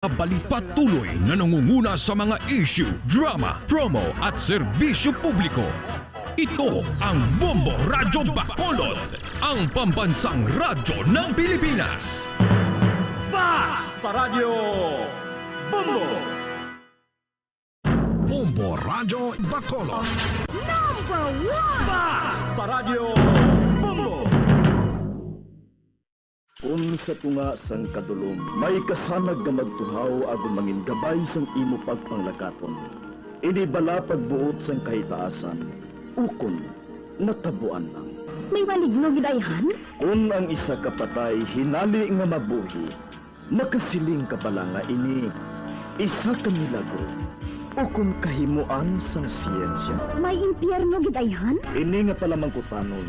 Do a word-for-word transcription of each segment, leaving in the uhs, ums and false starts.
Balita tuloy na nangunguna sa mga issue, drama, promo at serbisyo publiko. Ito ang Bombo Radyo Bacolod, ang pambansang radyo ng Pilipinas. Basta Radyo Bombo! Bombo Radyo Bacolod. Number one! Basta Radyo Bombo! Kun sa tunga sang kadulom may kasanag nga magtuhaw agud mangin gabay sang imo pagpanglakaton, ini bala pagbuot sang kahitaasan, ukon natabuan lang? May maligno gid ayhan? Kun ang isa ka patay hinali nga mabuhi, makasiling ka bala nga ini isa ka milagro ukon kahimoan sang siyensya? May impyerno gid ayhan? Ini nga palamangkutanon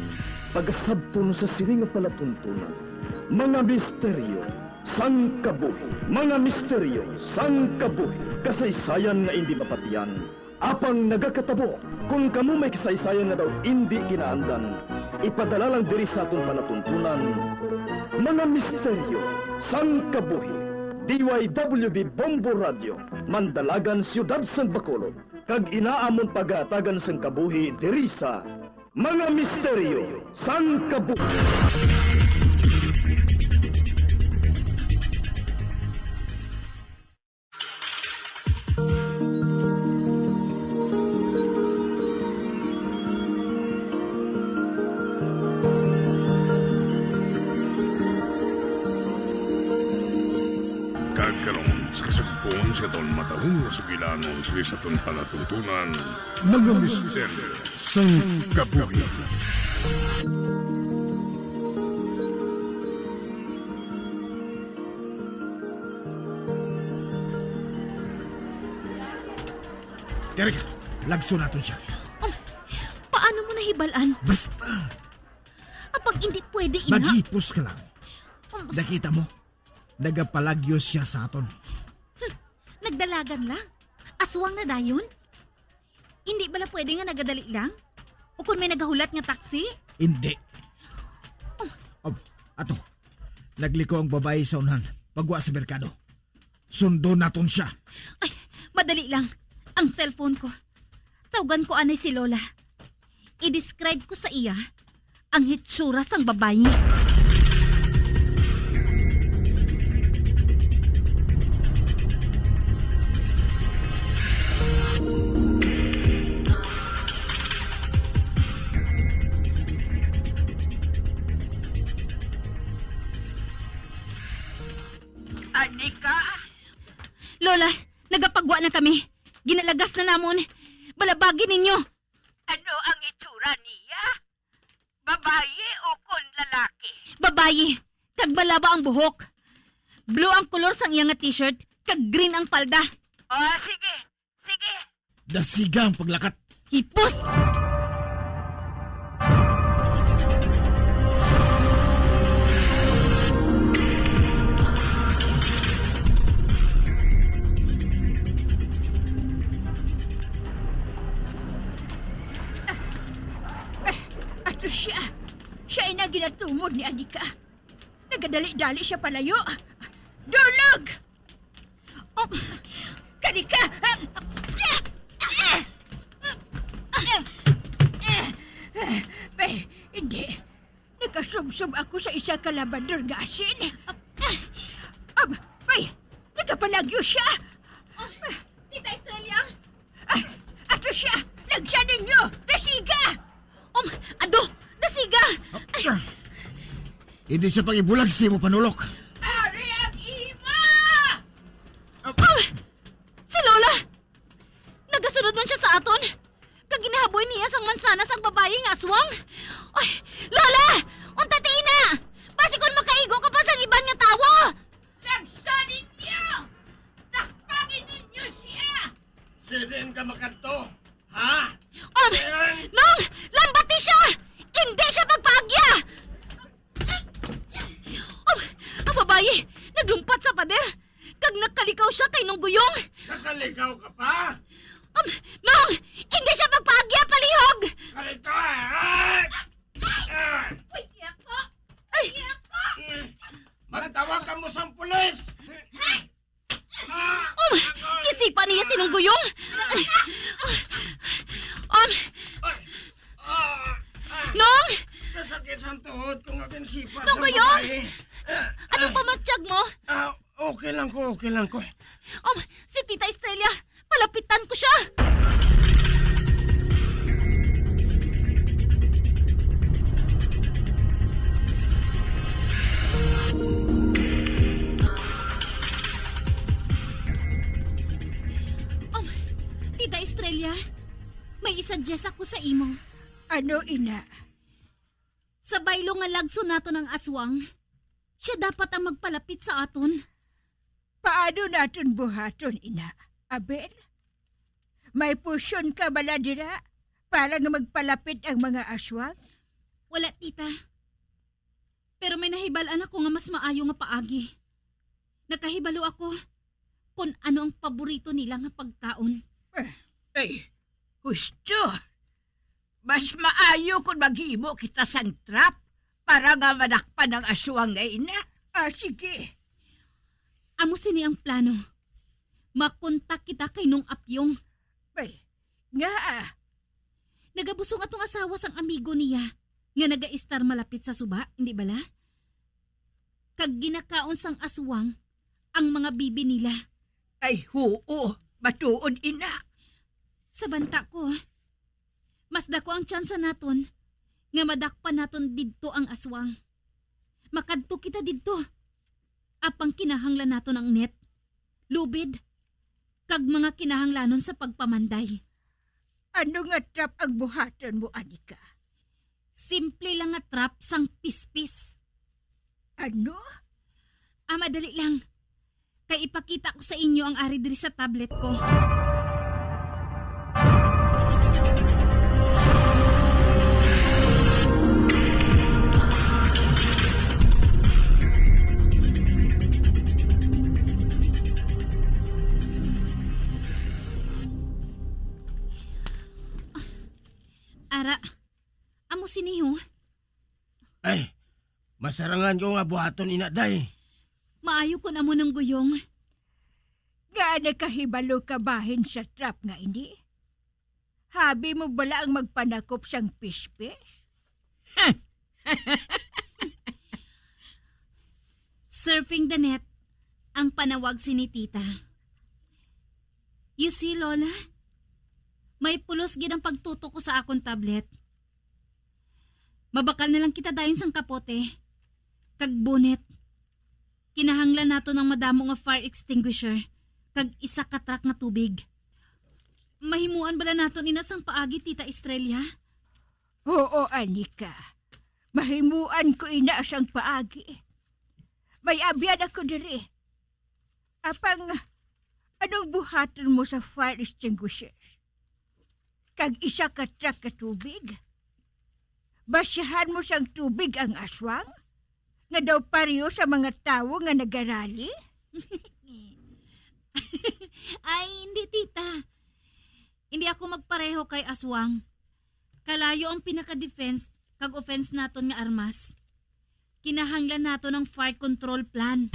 pagasabton sa sini nga palatuntunan. Mga misteryo sang kabuhi. Mga misteryo sang kabuhi. Kasaysayan nga indi mapatiyan, apang nagakatabo. Kon kamo may kasaysayan nga daw indi kinaandan, ipadala lang diri sa aton palatuntunan. Mga misteryo sang kabuhi. D Y W B Bombo Radio, Mandalagan, Siyudad sang Bacolod, kag ina amon pagahatagan sang kabuhi diri sa Mga Misteryo sang Kabuhi. Kag karon, sa kasugpon sa aton matahong nga sugilanon sa aton palatuntunan, Mga Misteryo sang Kabuhi. Kari ka, lagso naton siya. Um, paano mo nahibal-an? Basta! Apang hindi pwede ina. Maghipos ka lang. Um, Nakita mo? Nagapalagyo siya sa aton. Hmm, nagdalagan lang. Aswang na dayon. Hindi bala pwede nga nagadali lang? O kung may nagahulat nga taxi? Hindi. Oh. Oh, ato. Nagliko ang babayi sa unahan. Pagwa sa merkado. Sundon naton siya. Ay, madali lang. Ang cellphone ko. Tawgan ko anay si Lola. I-describe ko sa iya ang hitsura sang babayi. Anika? Lola, nagapagwa na kami. Ginalagas na namon. Balabagi ninyo. Ano ang itsura niya? Babayi o kon lalaki? Babayi, kag malaba ang buhok. Blue ang kolor sang iya nga t-shirt, kag green ang palda. Ah, sige, sige. Dasiga ang paglakat. Hipos! Ah, ato siya. Siya ina ginatumod ni Anika. Nagadali-dali siya palayo. Dulog! Oh, kani ka! Bay, hindi. Nakasubsob ako sa isa ka labador nga asin. Ab, bay, nakapalagyo siya. Oh, Tita Estrella? Ah, ato siya! Lagsa ninyo! Dasiga! Um, ado! Dasiga! Ah, hindi siya pag-ibulag sa imo panulok. Ari ang ima! Um, si Lola! Nagasunod man siya sa aton! Kag ginahaboy niya sang mansanas ang babayi nga aswang! Ay, Lola! Unta ti ina! Basi kon makaigo ka pa sang iban nga tawo! Lagsa ninyo! Takpangi ninyo siya! Sidin ka makadto, ha? Um, Nong! Lambati siya! Hindi siya pagpaagya! Um, ang babayi, naglumpat sa pader, kag nakalikaw siya kay Nong Guyong. Nakalikaw ka pa? Um, Nong! Hindi siya pagpaagya, palihog! Kalito, eh! Ay! Uy, iya ko! Ay! Iya ko! Magtawag ka mo sang pulis! Ay! Tinungguyong! Um, Nong! Kasakit sa tuhod ko nga ginsipa sa Nungguyong! Babae. Anong pamatyag mo? Ah, okay lang ko, okay lang ko. Um, si Tita Estrella, palapitan ko siya! Um, Tita Estrella, may i-suggest ako sa imo. Ano, ina? Sa baylo nga lagson naton ang aswang, siya dapat ang magpalapit sa aton. Paano naton buhaton, ina? Aber, may potion ka bala dira para nga magpalapit ang mga aswang? Wala, tita. Pero may nahibal-an ako nga mas maayo nga paagi. Nakahibalo ako kon ano ang paborito nila nga pagkaon. Eh, eh, husto. Mas maayo kon maghimo kita sang trap para nga madakpan ang aswang nga ina. Ah, sige. Amo sini ang plano. Makontak kita kay Nong Apyong. Bay, nga, ah. Nagabusong atong asawa sang amigo niya nga nagaistar malapit sa suba, hindi bala? Kag ginakaon sang aswang ang mga bibi nila. Ay, huo, matuod, ina. Sa banta ko, mas dako ang tsansa naton nga madakpan naton didto ang aswang. Makadto kita didto. Apang kinahanglan naton ang net, lubid, kag mga kinahanglanon sa pagpamanday. Ano nga trap ang buhaton mo, Anika? Simple lang nga trap sang pispis. Ano? Ah, madali lang. Kay ipakita ko sa inyo ang ari diri sa tablet ko. Ara, amo sini, ho. Ay, masarangan ko nga buhaton ina, day. Maayo kon amo, Nungguyong. Nga nakahibalo ka bahin sa trap nga ini? Habi mo bala ang magpanakop sang pispis? Surfing the net ang panawag sini, tita. You see, Lola? May pulos gid ang pagtutok ko sa akon tablet. Mabakal na lang kita dayon sang kapote kag bonnet. Kinahanglan naton ang madamo nga fire extinguisher kag isa ka truck nga tubig. Mahimuan bala naton ina sang paagi, Tita Estrella? Oo, Anika. Mahimuan ko ina sang paagi. May abyan ako diri. Apang, anong buhaton mo sa fire extinguisher? Kag isa ka truck ka tubig? Basyahan mo sang tubig ang aswang? Nga daw pareho sa mga tawo nga nagarali? Ay, hindi, tita. Hindi ako magpareho kay aswang. Kalayo ang pinaka-defense kag offense naton nga armas. Kinahanglan naton ang fire control plan.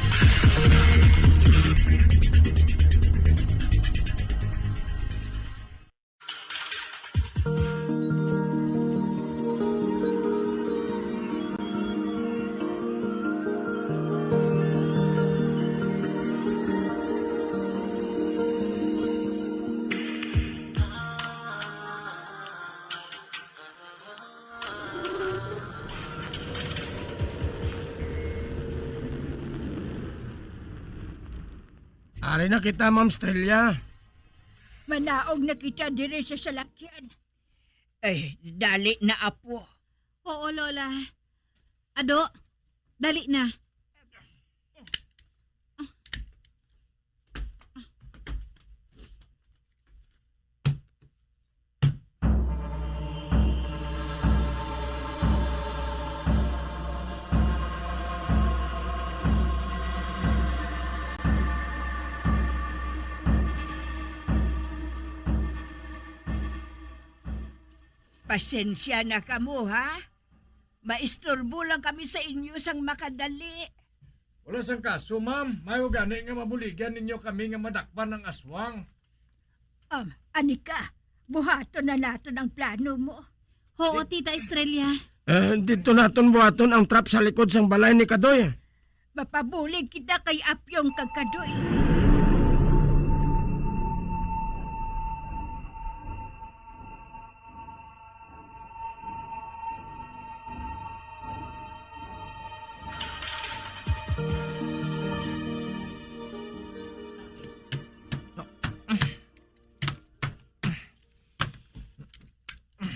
Ari na kita, Ma'am Estrella. Manaog na kita diri sa salakyan. Ay, dali na, apo. Oo, Lola. Ado, dali na. Pasensya na kamo, ha? Maistorbo lang kami sa inyo sang makadali. Wala sang kaso, ma'am. Maayo gani nga mabuligan ninyo kami nga madakpan ang aswang. Um, Anika, buhaton na naton ang plano mo. Huo, Tita Estrella. Eh, didto naton buhaton ang trap sa likod sang balay ni Kadoy. Mapabulig kita kay Apyong kag Kadoy.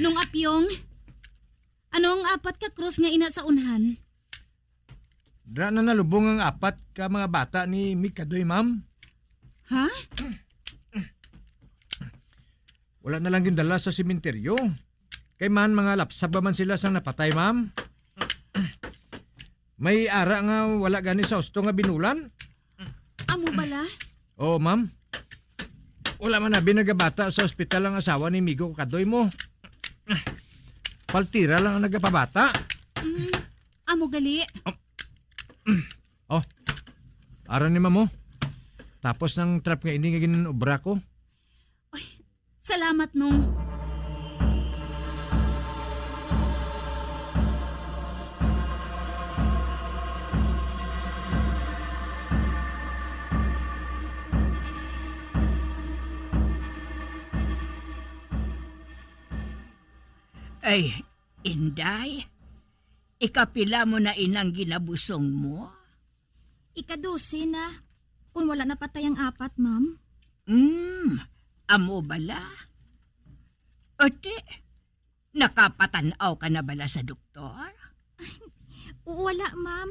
Nong Apyong, ano ang apat ka krus nga ina sa unhan? Dira na nalubong ang apat ka mga bata ni Mikadoy, ma'am. Ha? Wala na lang gindala sa sementeryo. Kay man, mga lapsab ba man sila sang napatay, ma'am? May ara nga wala gani sa husto nga binulan? Amo bala? Oo, ma'am. Wala man abi nagabata sa ospital ang asawa ni migo ko Kadoy mo. Paltira lang ang nagapabata. Mm, amo gali. Oh, ara ni mamo. Tapos ng trap nga ini nga ginobra ko. Salamat, Nong. Ay, Inday, ikapila mo na inang ginabusong mo? Ikadose na, kung wala napatay ang apat, ma'am. Hmm, amo bala? Ate, nakapatan-aw ka na bala sa doktor? Wala, ma'am.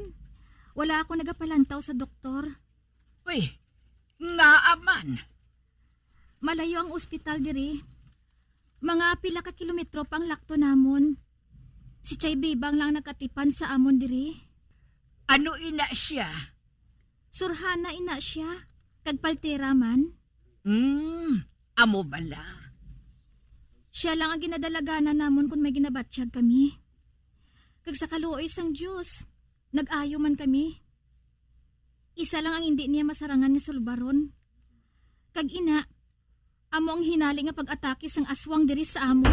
Wala ako nagapalantaw sa doktor. Uy, ngaa man? Malayo ang ospital diri. Mga pila ka kilometro pa ang lakto namon. Si Chay Bibang lang nagkatipan sa amon diri. Ano ina siya? Surhana ina siya, kag paltera man. Hmm, amo bala? Siya lang ang ginadalaganan namon kon may ginabatyag kami. Kag sa kaluoy sang Dios, nag-ayo man kami. Isa lang ang indi niya masarangan nga sulbaron. Kag ina, amo ang hinali nga pag-atake sang aswang diri sa amon.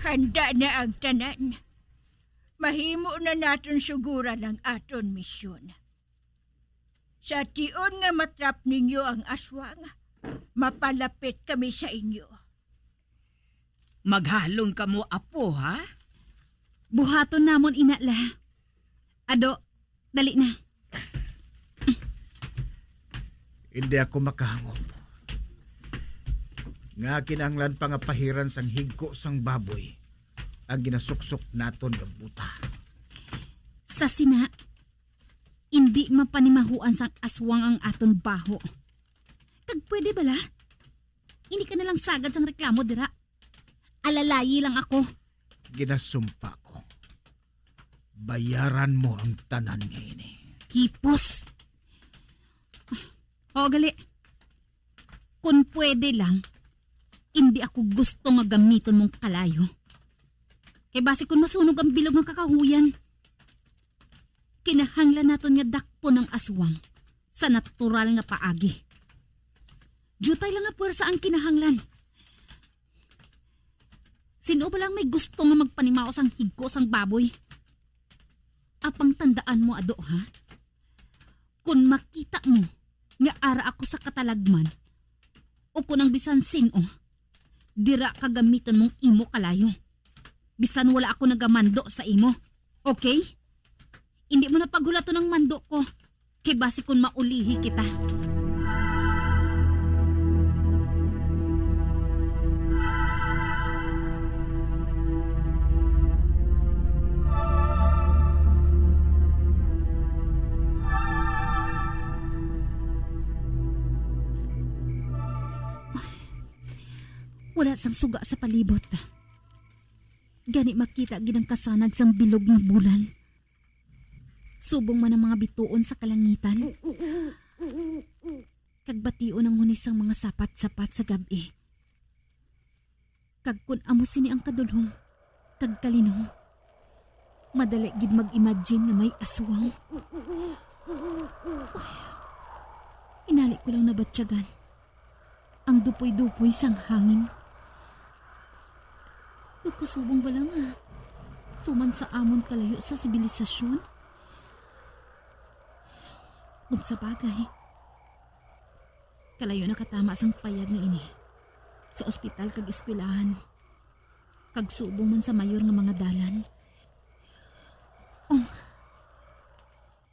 Handa na ang tanan. Mahimo na naton suguran ang aton misyon. Sa tion nga matrap ninyo ang aswang, mapalapit kami sa inyo. Maghalong kamo, apo, ha? Buhaton namon ina, la. Ado, dali na. Hindi ako makahangop nga kinahanglan pa nga pahiran sang higko sang baboy ang ginasuksok naton nga buta. Sa sina, indi mapanimahuan sang aswang ang aton baho. Kag pwede bala? Hindi ka na lang sagad sang reklamo dira. Alalayi lang ako. Ginasumpa ko. Bayaran mo ang tanan nga ini. Hipos! O, gali. Kon pwede lang, indi ako gusto nga gamiton mong kalayo. Kay basi kon masunog ang bilog nga kakahuyan, kinahanglan naton nga dakpon ang aswang sa natural nga paagi. Diutay lang nga puwersa ang kinahanglan. Sin-o ba lang may gusto nga magpanimaho sang higko sang baboy? Apang tandaan mo, Ado, ha? Kon makita mo nga ara ako sa katalagman, o kon ang bisan sin-o, dira ka gamiton mong imo kalayo. Bisan wala ako nagamando sa imo, okay? Indi mo na paghulaton ang mando ko, kay basi kon maulihi kita. Wala sang suga sa palibot. Gani makita gid ang kasanag sang bilog nga bulan. Subong man ang mga bituon sa kalangitan. Kag bation ang hunis sang mga sapat-sapat sa gab-i. Kag kon amo sini ang kadulhom kag kalinong, madali gid mag-imagine nga may aswang. Inali ko lang nabatyagan ang dupoy-dupoy sang hangin. Nagkasubong bala nga tuman sa amon kalayo sa sibilisasyon? Kung sa bagay, kalayo na katama sang payag nga ini sa ospital kag eskwelahan, kag subong man sa mayor nga mga dalan. Um,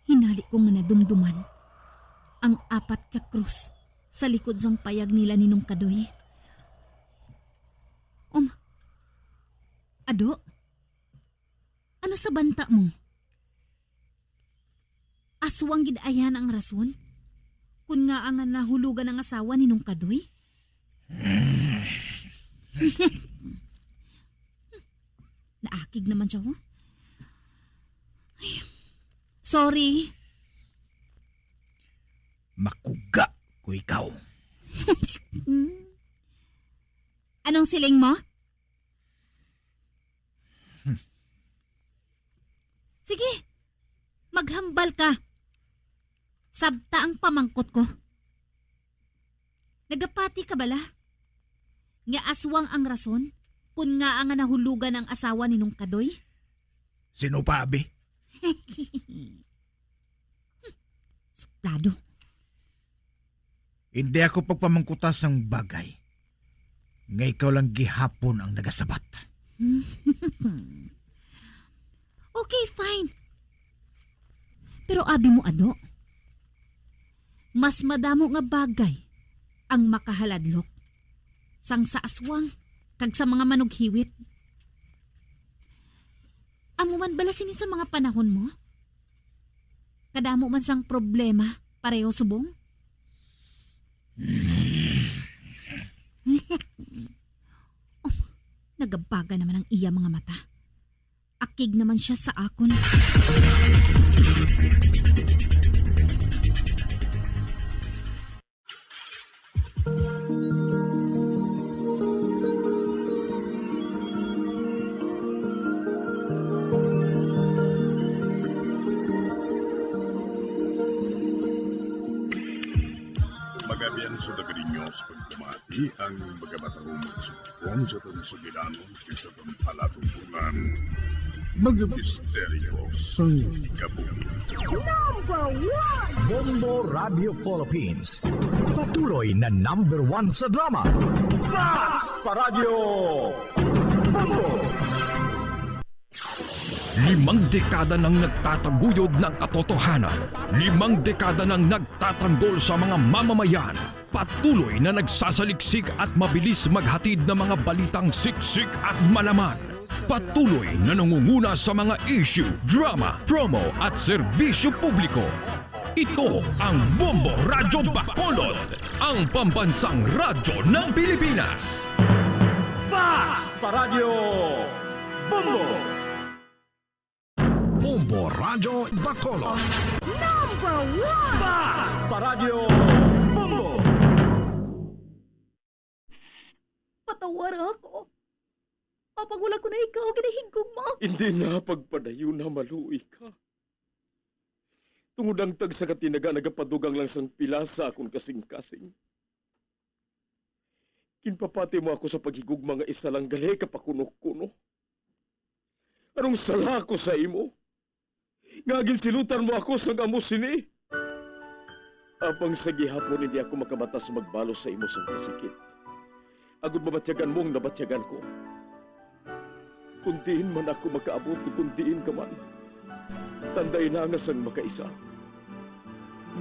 hinali ko nga nadumduman ang apat ka krus sa likod sang payag nila ni Nong Kadoy. Um, Ado, ano sa banta mo? Aswang gid ayhan ang rason kon ngaa nga nahulugan ang asawa ni Nong Kadoy? Naakig naman siya, oh. Ay, sorry. Makuga ko ikaw. Hmm. Anong siling mo? Hmm. Sige, maghambal ka. Sabta ang pamangkot ko. Nagapati ka bala nga aswang ang rason kon ngaa nga nahulugan ang asawa ni Nong Kadoy? Sino pa, abi? Suplado. Hindi ako pagpamangkuta sang bagay nga ikaw lang gihapon ang nagasabat. Okay, fine. Pero abi mo, Ado, mas madamo nga bagay ang makahaladlok sang sa aswang kag sa mga manughiwit. Amo man bala sini sa mga panahon mo? Kadamo man sang problema pareho subong? Oh, nagabaga naman ang iya mga mata. Akig naman siya sa akon. Magabian sa taga ninyo sa pagpamati ang mga matahumag sa Kung sa itong sugilanon, sa itong palatutunan, mga misteryo sang kabuhi. Number one! Bombo Radio Philippines. Patuloy na number one sa drama. Fast Paradyo! Bombo! Limang dekada nang nagtataguyod ng katotohanan. Limang dekada nang nagtatanggol sa mga mamamayan. Patuloy na nagsasaliksik at mabilis maghatid ng mga balitang siksik at malaman. Patuloy na nangunguna sa mga issue, drama, promo at serbisyo publiko. Ito ang Bombo Radyo Bacolod, ang pambansang radyo ng Pilipinas. Fast Paradyo Bombo! Bombo Radyo Bacolod. Number one! Fast Paradyo Bombo! Patawara ako. Apang wala ko na ikaw ginahigugma. Hindi na pagpadayon na maluoy ka. Tungod ang tagsa ka tinaga nagapadugang lang sang pila sa akon kasing-kasing. Ginpapati mo ako sa paghigugma nga isa lang gali ka pakuno-kuno. Anong sala ko sa imo? Nga ginsilutan mo ako sang amo sini? Apang sa gihapon hindi ako makabata sa magbalos sa imo sang kasakit. Agod mabatyagan mo ang nabatyagan ko. Kung diin man ako makaabot o kung diin ka man, tanday na nga sang makaisa,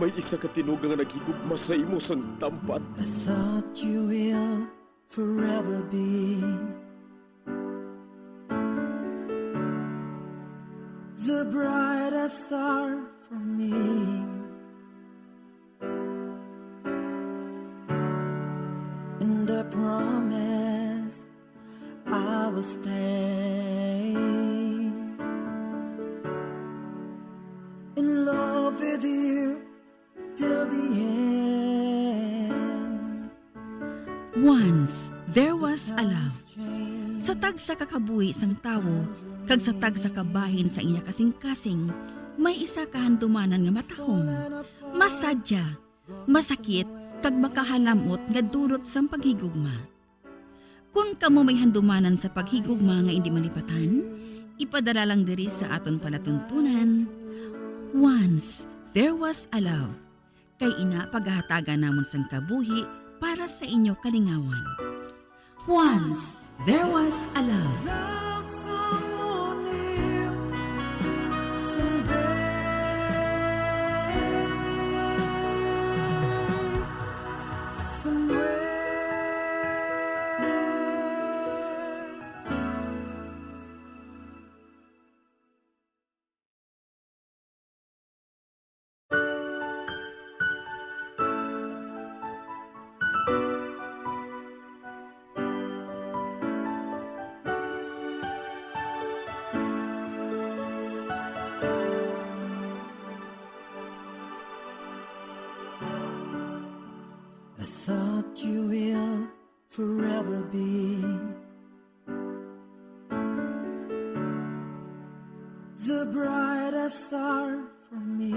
may isa ka tinuga nga naghigugma sa imo sang tampad. I thought you will forever be the brightest star for me. And I promise I will stay in love with you till the end. Once there was a love. Sa tagsa ka kabuhi sang tawo kag sa tagsa ka bahin sa iya kasingkasing, may isa ka handumanan nga matahom, masadya, masakit, kag makahalam-ot nga dulot sang paghigugma. Kon kamo may handumanan sa paghigugma nga indi malipatan, ipadala lang diri sa aton palatuntunan, Once There Was a Love, kay ina pagahatagan namon sang kabuhi para sa inyo kalingawan. Once There Was a Love. I thought you will forever be the brightest star for me.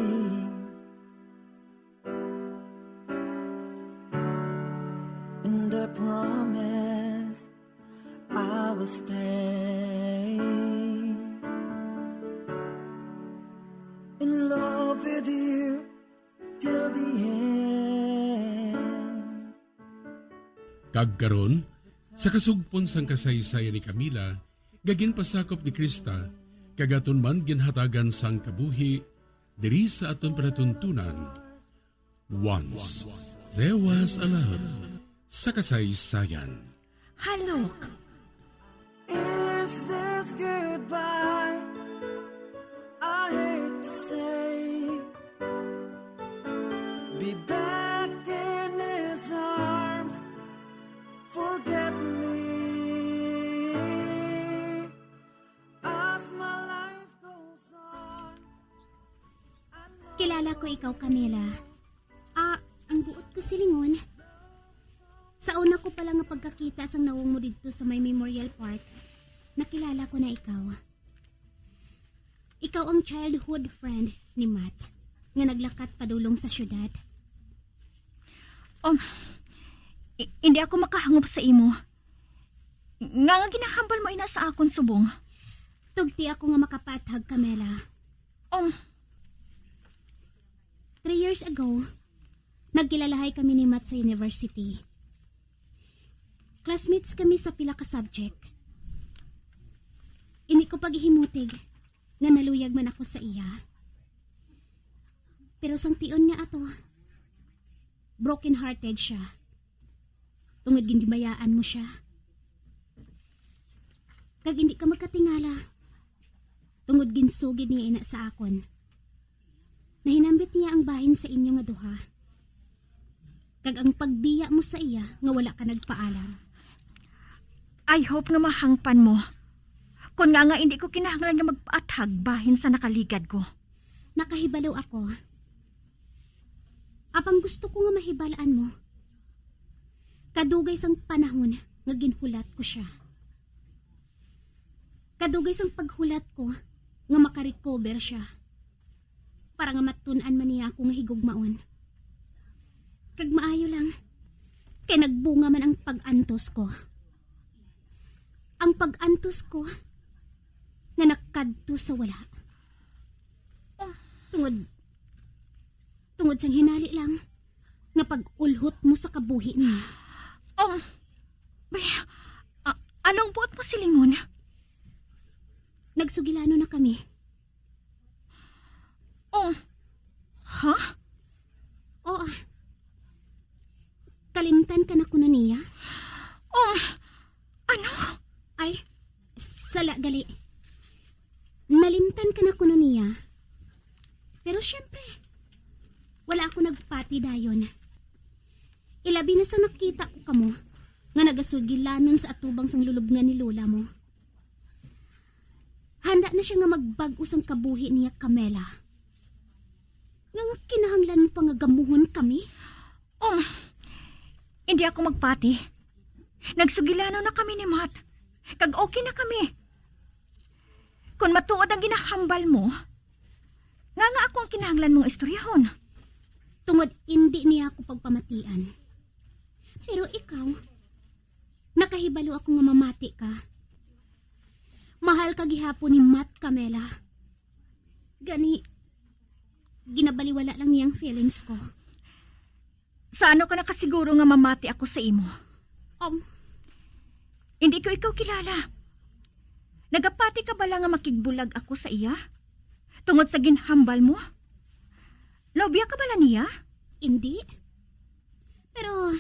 And I promise I will stay in love with you till the end. Kag karon, sa kasugpon sang kasaysayan ni Camila, nga ginpasakop ni Krista, kag aton man ginhatagan sang kabuhi diri sa aton palatuntunan, Once There Was a Love, sa kasaysayan. Halok. Is this goodbye? I hate to say. Be back in his arms. Forget me as my life goes on. Kilala ko ikaw, Camila. Ah, ang buot ko silingon, sa una ko pa lang nga pagkakita sang nawong mo didto sa may Memorial Park, nakilala ko na ikaw. Ikaw ang childhood friend ni Matt nga naglakat padulong sa syudad. Um, i- hindi ako makahangop sa imo. Nga nga ginahambal mo ina sa akon subong? Tugti ako nga makapaathag, Camila. Um, Three years ago, nagkilalahay kami ni Matt sa university. Classmates kami sa pila ka subject. Ini ko paghihimutig nga naluyag man ako sa iya. Pero sang tion nga ato, broken-hearted siya. Tungod ginbayaan mo sia. Kag hindi ka magkatingala, tungod ginsugid niya ina sa akon. Nahinambit niya ang bahin sa inyo nga duha. Kag ang pagbiya mo sa iya nga wala ka nagpaalam. I hope nga mahangpan mo. Kon nga nga hindi ko kinahanglan nga magpaathag bahin sa nakaligad ko. Nakahibalo ako. Apang gusto ko nga mahibal-an mo. Kadugay sang panahon nga ginhulat ko sia. Kadugay sang paghulat ko nga makarecover sia. Para nga matun-an man niya ako nga higugmaon. Kag maayo lang, kay nagbunga man ang pag-antos ko. Ang pag-antos ko nga nakadto sa wala. Oh. Tungod, tungod sang hinali lang nga pag-ulhot mo sa kabuhi niya. Um, bay, a- anong buot mo silingon? Nagsugilano na kami. Oh, ha? Oo. Kalimtan ka na kuno niya? Oh, ano? Ay, sala gali. Nalimtan ka na kuno niya. Pero siyempre, wala ako nagpati dayon. Ilabi na sa nakita ko kamo nga nagasugilanon sa atubang sang lulubngan ni lola mo. Handa na sia nga magbag-o sang kabuhi niya, Camela. Nga, nga kinahanglan mo pa nga gamuhon kami? Um, hindi ako magpati. Nagsugilano na kami ni Matt. Kag okay na kami. Kon matuod ang ginahambal mo, nga nga ako ang kinahanglan mong istoryahon. Tungod indi niya ako pagpamatian. Pero ikaw, nakahibalo ako nga mamati ka. Mahal ka gihapon ni Matt, Camela. Gani, ginabaliwala lang niya ang feelings ko. Sa ano ka nakasiguro nga mamati ako sa imo? Um, Hindi ko ikaw kilala. Nagapati ka bala nga makigbulag ako sa iya? Tungod sa ginhambal mo? Nobya ka bala niya? Hindi. Pero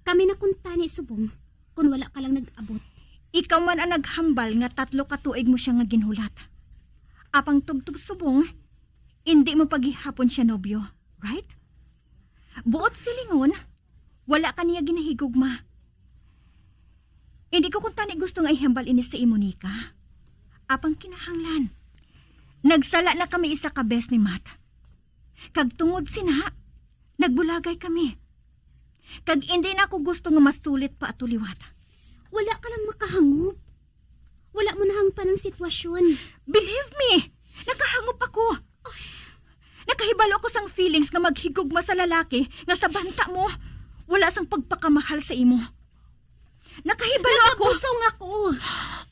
kami na kuntani subong kung wala ka lang nag-abot. Ikaw man ang naghambal nga tatlo ka tuig mo siya nga ginhulat. Apang tubtob subong, hindi mo pa gihapon siya nobyo, right? Buot silingon, wala ka niya ginahigugma. Hindi ko kuntani gusto nga ihambal ini sa imo, Nika. Apang kinahanglan. Nagsala na kami isa ka bes ni Matt. Kag tungod sina, nagbulagay kami. Kag indi na ako gusto nga masulit pa ato liwat. Wala ka lang makahangop. Wala mo nahangpan ang sitwasyon. Believe me, nakahangop ako. Nakahibalo ako sang feelings nga maghigugma sa lalaki nga sa banta mo, wala sang pagpakamahal sa imo. Nakahibalo ako. Nagabusong ako.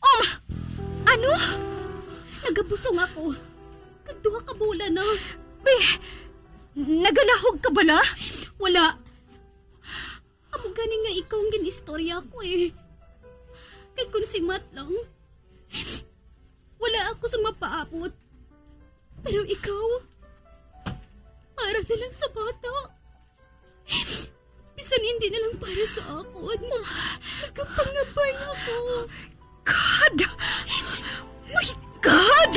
Um, ano? Nagabusong ako. Kag duha ka bulan na. Be, nagalahog ka bala? Wala. Amo gani nga ikaw ang gin-istorya ko eh. Kay kung si Matt lang, wala ako sang mapaabot. Pero ikaw, para na lang sa bata. Bisan hindi na lang para sa akon. Nagapangabay ako. God! My God!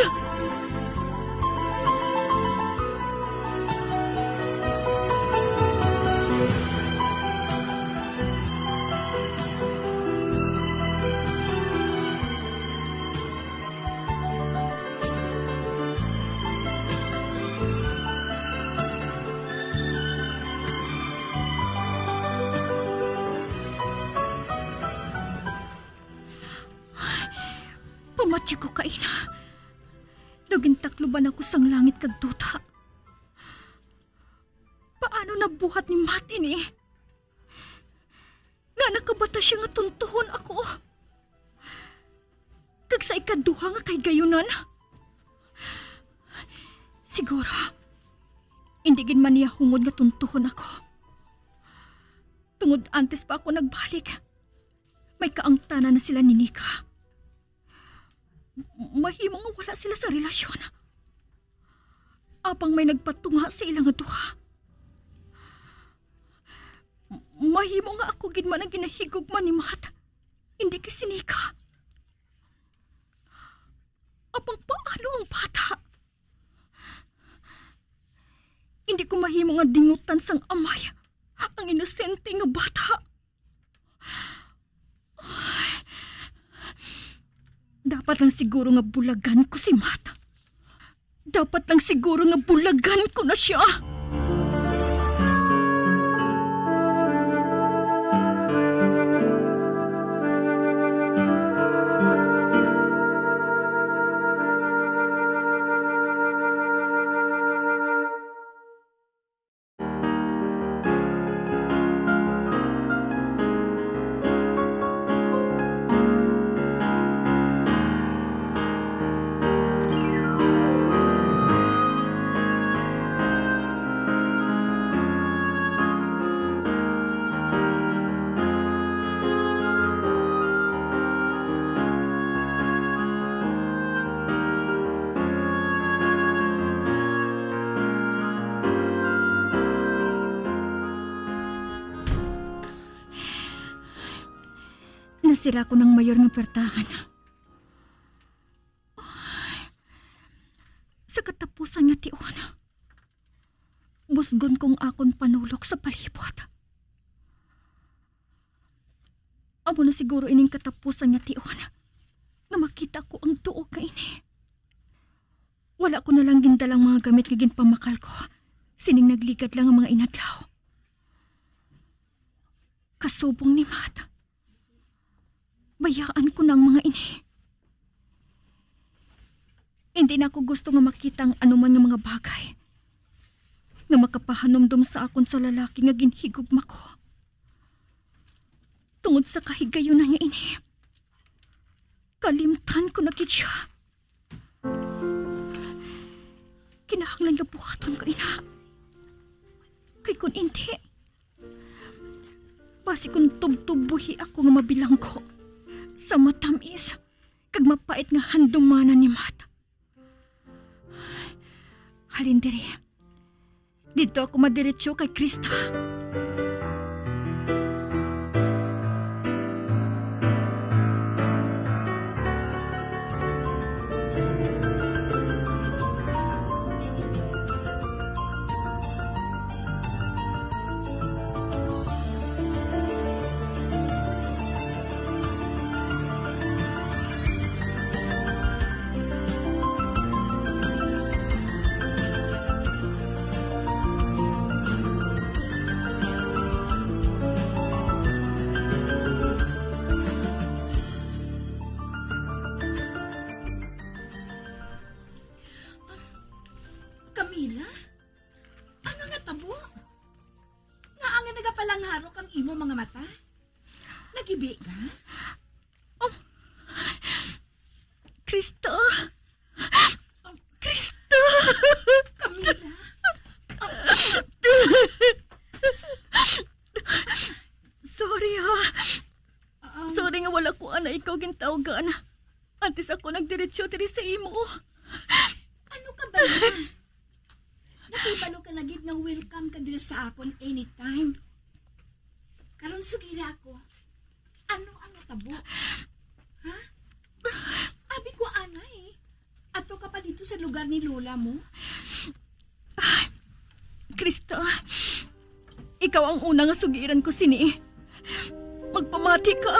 Pamatya ko kaina. Daw gintakluban ako sang langit kag duta. Paano nabuhat ni Matt ini? Nga nakabata siya nga tuntuhon ako. Kag sa ikaduha nga kahigayunan, siguro, hindi gid man niya hungod nga tuntuhon ako. Tungod antes pa ako nagbalik, may kaangtanan na sila ni Nika. Mahimo nga wala sila sa relasyon. Apang may nagpatunga sa ila nga duha. Mahimo nga ako gid man ang ginahigugma ni Matt, hindi kay si Nika. Apang paano ang bata? Hindi ko mahimo nga dingutan sang amay ang inosente nga bata. Dapat lang siguro nga bulagan ko si Matt. Dapat lang siguro nga bulagan ko na siya. Nasira ko ng mayor nga pertahan. Sa katapusan nga tion, busgon kong akon panulok sa palibot. Amo na siguro ining katapusan nga tion nga makita ko ang duog nga ini. Wala ko na lang gindalang mga gamit nga ginpamakal ko sining nagligad lang nga mga inadlaw. Kasubong ni Matt, Bayaan ko na ang mga ini. Hindi na ako gusto nga makita ang anuman nga mga bagay nga makapahanumdom sa akon sa lalaki nga ginhigugma ko. Tungod sa kahigayunan niya ini, kalimtan ko na gid siya. Kinahanglan nga buhaton ko ina. Kay kun indi, basi kun tubtob buhi ako nga mabilanggo sa matamis kag mapait nga handumanan ni Matt. Halin diri. Didto ako madiretso kay Krista. Camila? Ano nga tabo? Nga ang nagapalangharok ang imo mga mata? Nagibi ka? Oh, Krista! Krista! Camila! Sorry, ha. Um, Sorry nga wala ko ana ikaw gintawgan. Antes ako nagdiretso diri sa imo. Ano ka ba na? Nakibalo ka na gid nga welcome ka diri sa akon anytime. Karon sugira ako. Ano ang natabo? Ha? Abi ko anay. Ato ka pa dito sa lugar ni lola mo? Krista, ikaw ang una nga sugiran ko sini. Magpamati ka.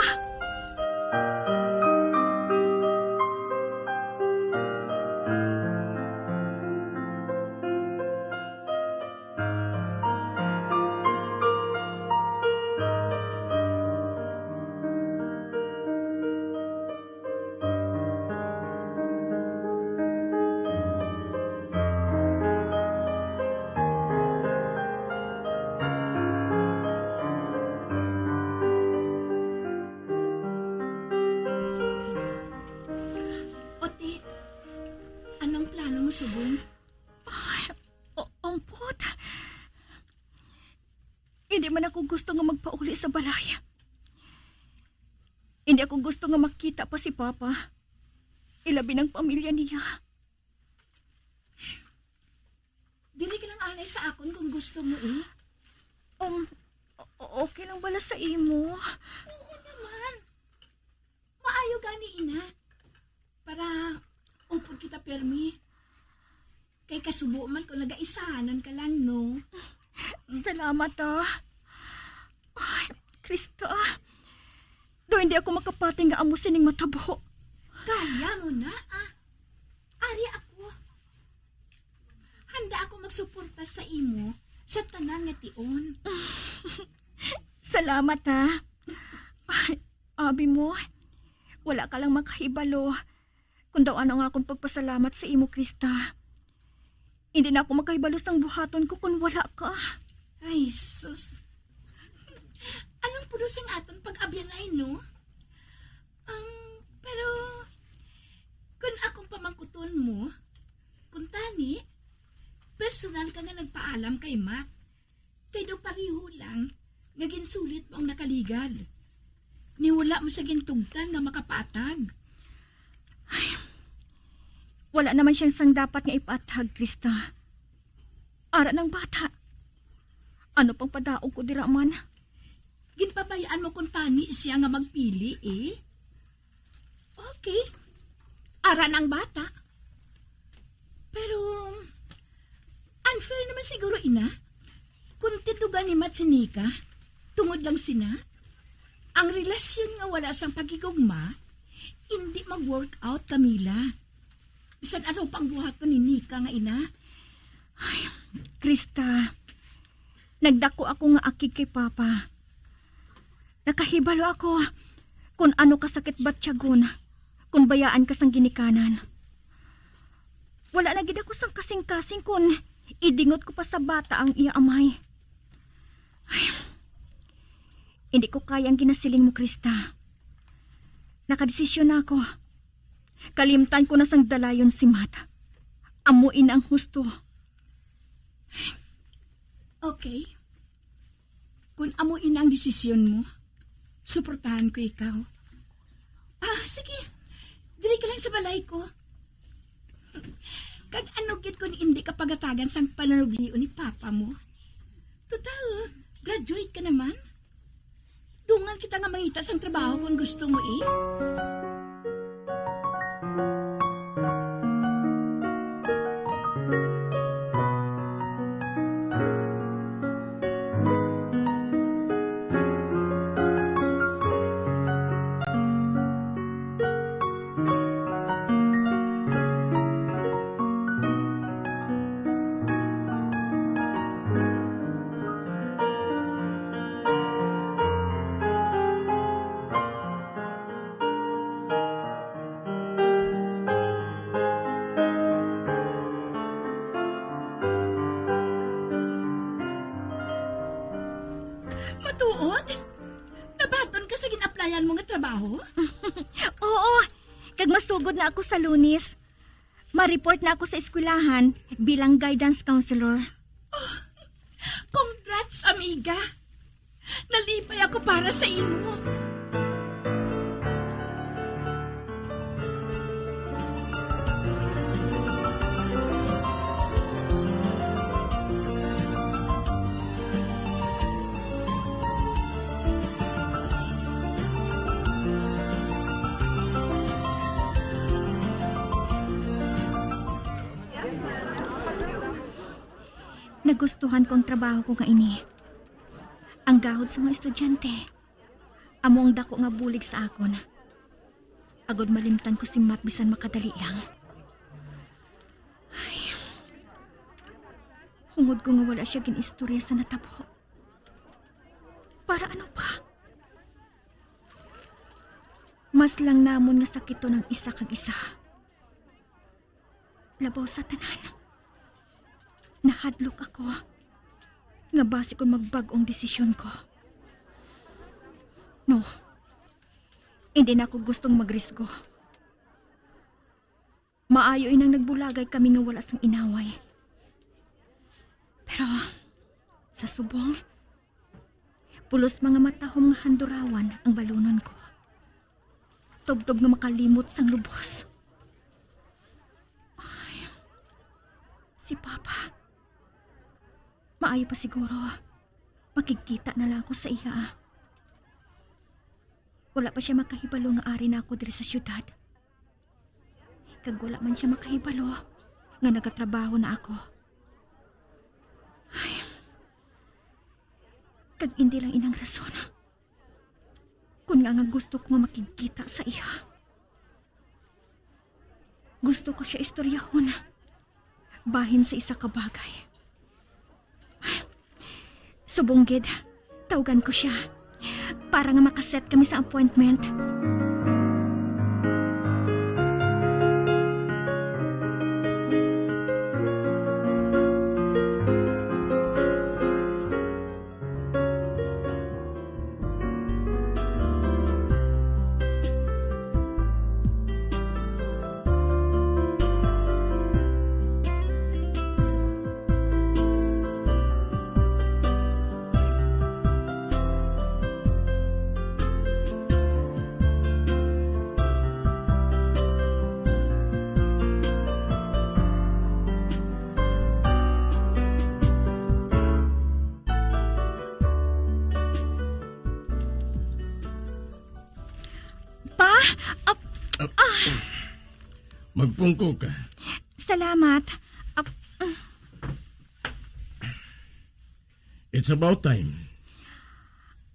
Ote, anong plano mo subong? Ay, o-, ampot. Hindi man ako gusto nga magpauli sa balay. Hindi ako gusto nga makita pa si Papa. Ilabi ng pamilya niya. Dili ka lang anay sa akon kung gusto mo, eh. Um, o-, o-, okay lang bala sa imo? Oo naman. Maayo gani, ina. Para upod kita pirmi. Kay kasubo man ko nagaisahanan ka lang, no? Salamat, ah. Ay, Krista. Do hindi ako makapati nga amo sining matabo. Kaya mo na, ah. Ari ako. Handa ako magsuporta sa imo sa tanan nga tion. Salamat, ha. Ay, abi mo, wala ka lang makahibalo kung daw ano nga akong pagpasalamat sa imo, Krista. Hindi na ako makahibalo sang buhaton ko kung wala ka. Ay, sus. Anong puno sing aton pag-abyanay, no? Um, pero, kung akong pamangkuton mo, kung tani, personal ka nga nagpaalam kay Matt. Kay daw pareho lang nga ginsulit mo ang nakaligad. Ni wala mo sa gintugtan nga makapatag. Ay, wala naman siyang sang dapat nga ipatag, Krista. Ara nang bata. Ano pang padaog ko dira man? Ginpabayaan mo kung tani siya nga magpili, eh. Okay. Ara nang bata. Pero, unfair naman siguro, ina. Kung tindugan ni Matt si Nika, tungod lang sina, ang relasyon nga wala sang paghigugma, hindi mag-work out, Camila. Bisan ano pang buhaton ni Nika nga ina. Ay, Krista, nagdako ako nga akig kay Papa. Nakahibalo ako Kon ano kasakit batyagon kon bayaan ka sang ginikanan. Wala na gid ako sang kasing-kasing kon idingot ko pa sa bata ang iya amay. Ay, hindi ko kaya ang ginasiling mo, Krista. Nakadesisyon na ako. Kalimtan ko na sang dalayon si Matt. Amo ina ang husto. Okay. Kung amo ina ang desisyon mo, suportahan ko ikaw. Ah, sige. Diri ka lang sa balay ko. Kag ano gid kung hindi ka pagatagan sang pananublion ni papa mo? Total, graduate ka naman. Dungan kita nga mangita sang trabaho kung gusto mo, eh. Matuod? Nabaton ka sa gin-applyan mo nga trabaho? Oo, kag masugod na ako sa Lunes. Ma-report na ako sa eskwelahan bilang guidance counselor. Congrats, amiga! Nalipay ako para sa imo. Nagustuhan ko ang trabaho ko nga ini. Ang gahod sa mga estudyante, amo ang dako nga bulig sa akon. Agod malimtan ko si Matt bisan makadali lang. Ay. Hungod ko nga wala siya gin-istorya sa natabo. Para ano pa? Mas lang namon nga sakiton ang isa kag isa. Labaw sa tanan, nahadlok ako nga basi kon magbag-o ang desisyon ko. No, hindi na ako gustong magrisgo. Maayo inang nagbulagay kami nga wala sang inaway. Pero sa subong, pulos mga matahom nga handurawan ang balunon ko. Tubtob nga makalimot sang lubos. Ay, si Papa. Maayo pa siguro, makigkita na lang ako sa iya. Wala pa siya makahibalo nga ari na ako diri sa siyudad. Kag wala man siya makahibalo nga nagatrabaho na ako. Ay. Kag indi lang inang rason. Kun nga nga gusto ko nga makigkita sa iya. Gusto ko siya istoryahon bahin sa isa ka bagay. Subong gid, tawgan ko siya para nga makaset kami sa appointment. Pa, ap-, Ap-, ah. Magpungko ka. Salamat. Ap-, It's about time.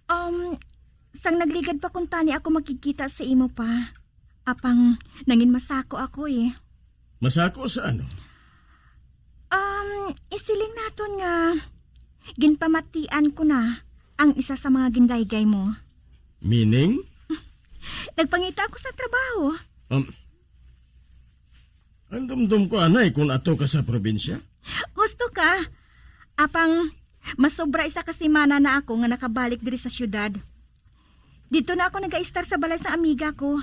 Um, sang nagligad pa kuntani ako makigkita sa imo, Pa. Apang nangin masako ako, eh. Masako sa ano? Um, isiling naton nga ginpamatian ko na ang isa sa mga ginlaygay mo. Meaning? Nagpangita ako sa trabaho. Um, ang dumdum ko, anay, kung ato ka sa probinsya? Husto ka. Apang, masobra isa ka semana na ako nga nakabalik diri sa syudad. Dito na ako nag-aistar sa balay sang amiga ko.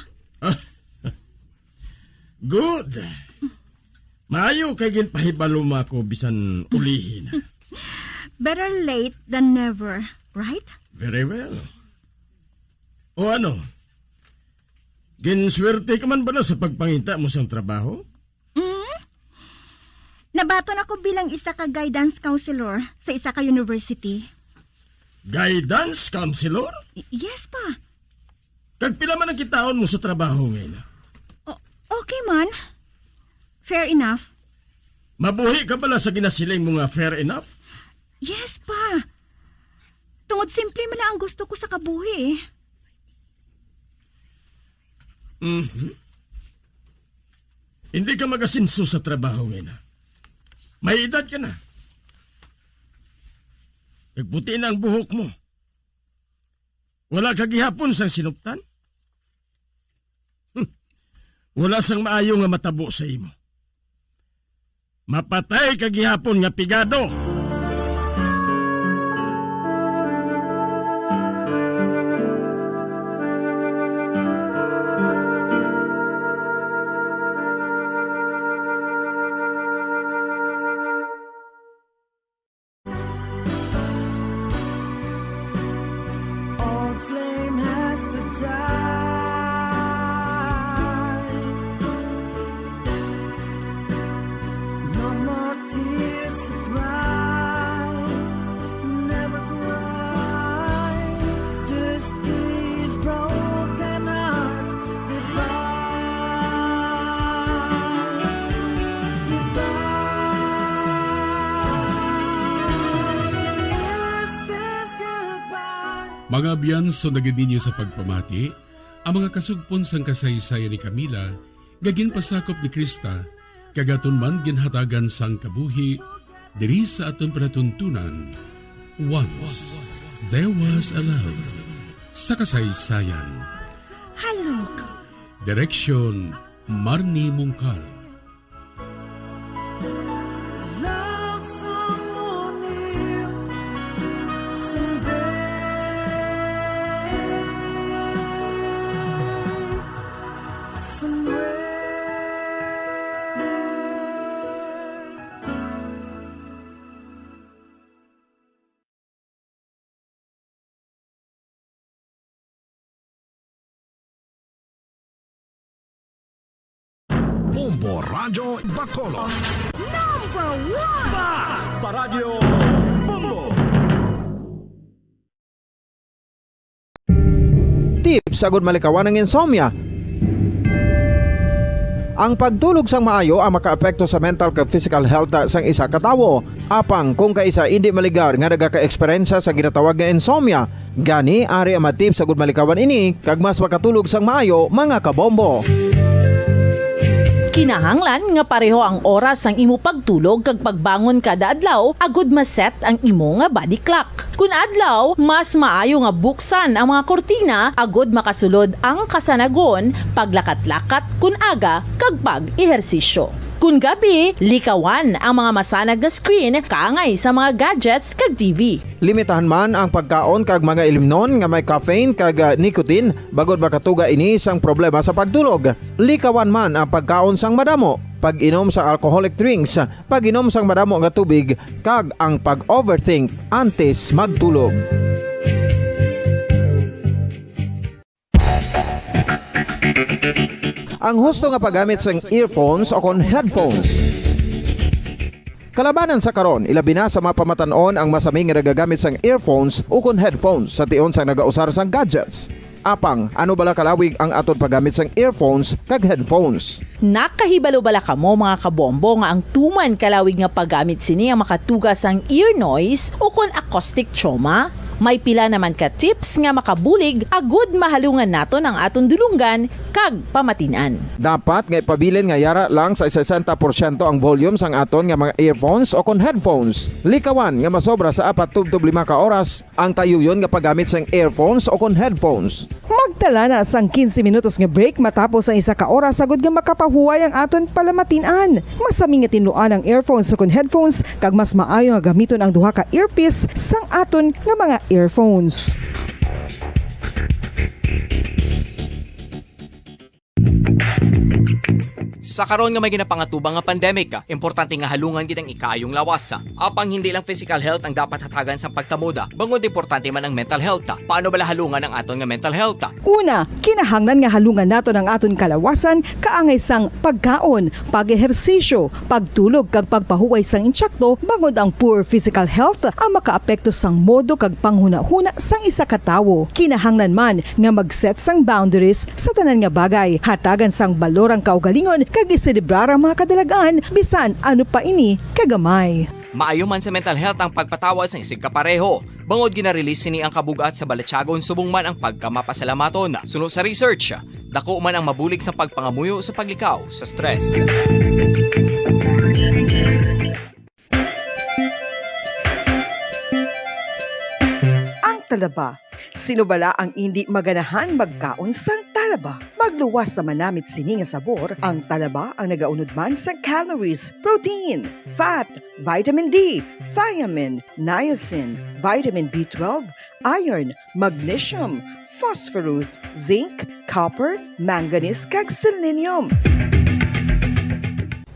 Good. Maayo kay ginpahibalo mo ako bisan ulihi na. Better late than never, right? Very well. O ano? Ginswerte ka man bala sa pagpangita mo sang trabaho? Mm. Nabaton ako bilang isa ka guidance counselor sa isa ka university. Guidance counselor? Y-, yes, pa. Kag pila man ang kitaon mo sa trabaho nga ina? O-, okay man. Fair enough. Mabuhi ka bala sa ginasiling mo nga fair enough? Yes, pa. Tungod simple man lang ang gusto ko sa kabuhi, eh. Mhm. Hindi ka magasinso sa trabaho nga ina. May edad ka na. Nagputi na ang buhok mo. Wala ka gihapon sang sinuptan? Hmm. Wala sang maayo nga matabo sa imo. Mapatay ka gihapon nga pigado! Old flame has to die. No more tears to cry. Never cry. This is broken heart. Goodbye. Goodbye. Is this goodbye? Mga abyan, sunda gid ninyo sa pagpamati ang mga kasugpon sang kasaysayan ni Camila nga ginpasakop ni Krista, kag aton man ginhatagan sang kabuhi diri sa aton palatuntunan. Once There Was a Love, sa kasaysayan. Halok. Direksyon, Marnie Mungkal. Bombo Radyo Bacolod. Number one! Basta Radyo Bombo! Tips agud malikawan ang insomnia. Ang pagtulog sang maayo ang makaapekto sa mental kag physical health sang isa ka tawo. Apang kung kaisa indi maligar nga nagaka-eksperyensya sa ginatawag nga insomnia, gani ari ang mga tips agud malikawan ini kag mas makatulog sang maayo, mga kabombo. Kinahanglan nga pareho ang oras sang imo pagtulog kag pagbangon kada adlaw agud ma-set ang imo nga body clock. Kun adlaw, mas maayo nga buksan ang mga kurtina agud makasulod ang kasanagon, paglakat-lakat kun aga, kag pag-ehersisyo. Kun gabi, likawan ang mga masanag nga screen kaangay sa mga gadgets kag T V. Limitahan man ang pagkaon kag mga ilimnon nga may caffeine kag, ah, nicotine, bangod makatuga ini sang problema sa pagtulog. Likawan man ang pagkaon sang madamo, pag-inom sa alcoholic drinks, pag-inom sang madamo nga tubig, kag ang pag-overthink antes magtulog. Ang husto nga paggamit sang earphones o kon headphones. Kalabanan sa karon, ilabi na sa mga pamatan-on ang masami nga nagagamit sang earphones o kon headphones sa tion sang nagausar sang gadgets. Apang, ano bala kalawig ang aton paggamit sang earphones kag headphones? Nakahibalo bala kamo, mga kabombo, nga ang tuman kalawig nga paggamit sini ang makatuga sang ear noise o kon acoustic trauma? May pila naman ka tips nga makabulig agud mahalungan naton ang aton dulonggan kag pamatin-an. Dapat nga ipabilin nga yara lang sa sesenta porsyento ang volume sang aton nga mga earphones o kon headphones. Likawan nga masobra sa apat tubtob lima ka oras ang tayuyon nga paggamit sang earphones o kon headphones. Magtala na sang quince minutos nga break matapos ang isa ka oras agod nga makapahuway ang aton palamatin-an. Masami nga tinluan ang earphones o kon headphones, kag mas maayo nga gamiton ang duha ka earpiece sang aton nga mga earphones. Sa karon nga may ginapangatubang nga pandemic, importante nga halungan gid ang ikaayong lawas. Apang hindi lang physical health ang dapat hatagan sang pagtamuda, bangod importante man ang mental health. Paano bala halungan ang aton nga mental health? Una, kinahanglan nga halungan naton ang aton kalawasan kaangay sang pagkaon, pag-ehersisyo, pagtulog kag pagpahuway sang insakto, bangod ang poor physical health ang makaapekto sang modo kag panghunahuna sang isa ka tawo. Kinahanglan man nga mag-set sang boundaries sa tanan nga bagay, hatagan sang balor ang kaugalingon kag iselebrar ang mga kadalag-an bisan ano pa ini kagamay. Maayo man sa mental health ang pagpatawad sang isigkapareho, bangod gina-release sini ang kabug-at sa balatyagon subong man ang pagkamapasalamaton. Suno sa research, dako man ang mabulig sa pagpangamuyo sa paglikaw sa stress. Ang talaba. Sino bala ang indi maganahan magkaon sang talaba? Magluwas sa manamit sini nga sabor, ang talaba ang nagaunod man sang calories, protein, fat, vitamin D, thiamine, niacin, vitamin B twelve, iron, magnesium, phosphorus, zinc, copper, manganese, kag selenium.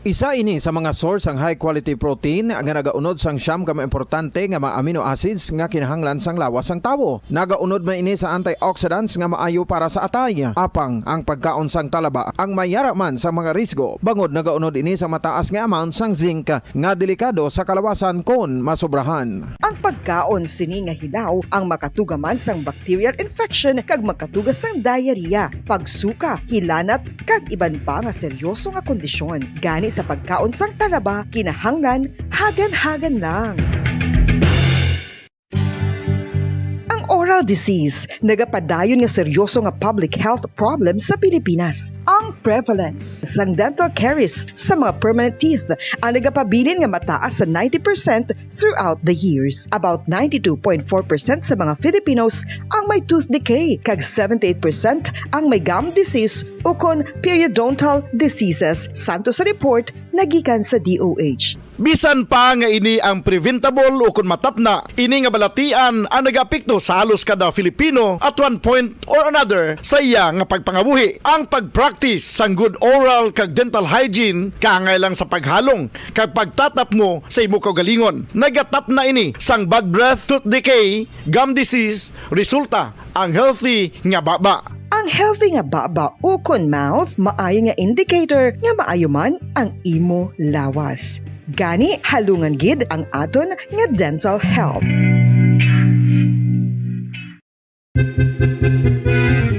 Isa ini sa mga source sang high quality protein nga nagaunod sang siyam ka mga importante nga mga amino acids nga kinahanglan sang lawas sang tawo. Nagaunod man ini sa antioxidants nga maayo para sa atay. Apang ang pagkaon sang talaba ang may yara man sa mga risgo, bangod nagaunod ini sa mataas nga amount sang zinc nga delikado sa kalawasan kon masobrahan. Ang pagkaon sini nga hilaw ang makatuga man sang bacterial infection kag makatuga sang diarrhea, pagsuka, hilanat, kag iban pa nga seryoso nga kondisyon. Gani sa pagkaon sang talaba, kinahanglan hagan-hagan lang. Ang oral disease nagapadayon nga seryoso nga public health problem sa Pilipinas. Ang prevalence sang dental caries sa mga permanent teeth ang nagapabilin nga mataas sa ninety percent throughout the years. About ninety-two point four percent sa mga Filipinos ang may tooth decay, kag seventy-eight percent ang may gum disease ukon periodontal diseases, santo sa report nga gikan sa D O H. Bisan pa nga ini ang preventable ukon matapna, ini nga balatian ang nagaapekto sa halos kada Filipino at one point or another sa iya nga pagpangabuhi. Ang pag-practice sang good oral kag dental hygiene kaangay lang sa paghalong kag pagtatapngo sa imo kaugalingon. Nagatapna ini sang bad breath, tooth decay, gum disease, resulta ang healthy nga baba. Ang healthy nga baba ukon mouth maayo nga indicator nga maayo man ang imo lawas. Gani, halungan gid ang aton nga dental health.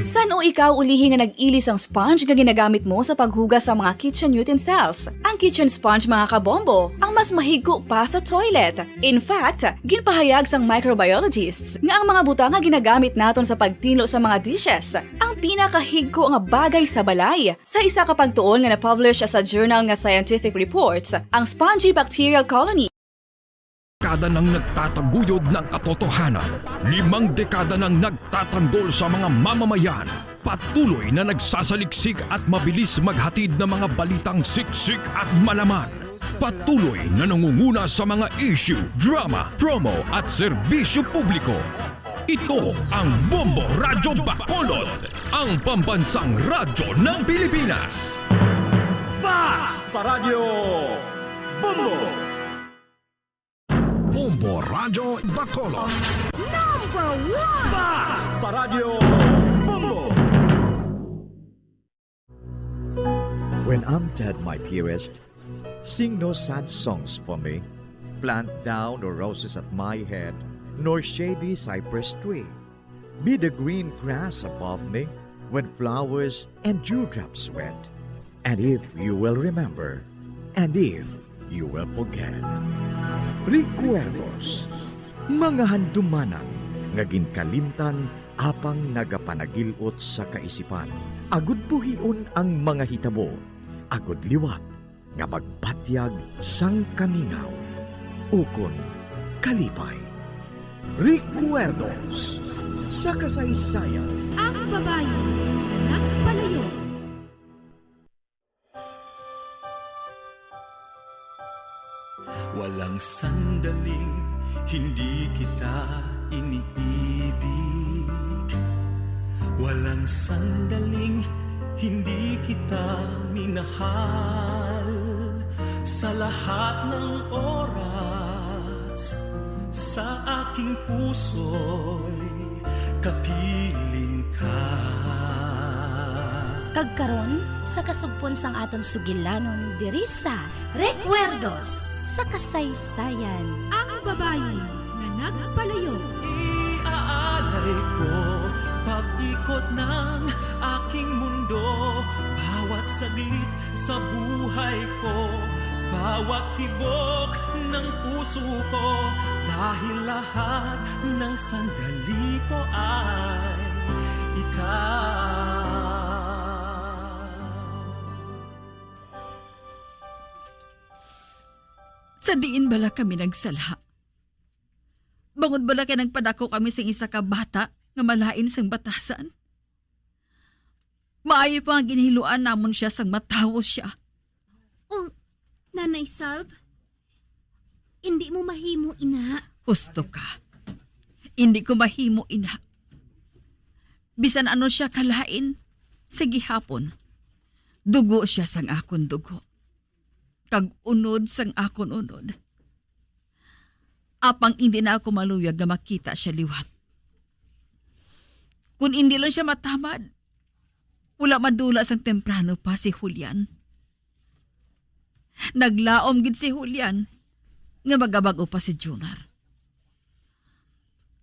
San-o ikaw ulihi nga nag-ili sang sponge nga ginagamit mo sa paghugas sa mga kitchen utensils? Ang kitchen sponge, mga kabombo, ang mas mahigko pa sa toilet. In fact, ginpahayag sang microbiologists nga ang mga butang nga ginagamit naton sa pagtinlo sa mga dishes ang pinakahigko nga bagay sa balay. Sa isa ka pagtuon nga na-publish sa journal nga Scientific Reports, ang spongy bacterial colony, dekada nang nagtataguyod ng katotohanan, limang dekada nang nagtatanggol sa mga mamamayan, patuloy na nagsasaliksik at mabilis maghatid ng mga balitang siksik at malaman, patuloy na nangunguna sa mga issue, drama, promo at serbisyo publiko. Ito ang Bombo Radyo Bacolod, ang pambansang radyo ng Pilipinas. Fast Radyo Bombo. Bombo Radyo Bacolod. Number one! Fast Radyo Bombo. When I'm dead, my dearest, sing no sad songs for me. Plant thou no roses at my head, nor shady cypress tree. Be the green grass above me when flowers and dewdrops wet. And if you will remember, and if you will forget. Recuerdos, mga handumanan nga ginkalimtan Apang nagapanagil-ot sa kaisipan, agud buhion ang mga hitabo, agud liwat nga magbatyag sang kamingaw ukon kalipay. Recuerdos sa kasaysayan. Ang babayi nga nagpalayo. Walang sandaling hindi kita iniibig. Walang sandaling hindi kita minahal. Sa lahat ng oras, sa aking puso'y kapiling ka. Kag karon, sa kasugpon sang aton sugilanon diri sa Recuerdos sa Kasaysayan. Ang babayi nga nagpalayo. Iaalay ko pag-ikot ng aking mundo, bawat saglit sa buhay ko, bawat tibok ng puso ko, dahil lahat ng sandali ko ay ikaw. Sa diin bala kami nagsala? Bangod bala kay nagpadako kami sing isa ka bata nga malain sang batasan? Maayo pa nga ginhiluan namon sia sang matawo sia. Oh, Nanay Salve, indi mo mahimo ina. Husto ka. Indi ko mahimo ina. Bisan ano sia kalain, sa gihapon, dugo sia sang akon dugo, kag unod sang akon unod. Apang indi na ako maluyag nga makita sia liwat. Kon indi lang sia matamad, wala madula sang temprano pa si Julian. Naglaom gid si Julian nga magabag-o pa si Junar.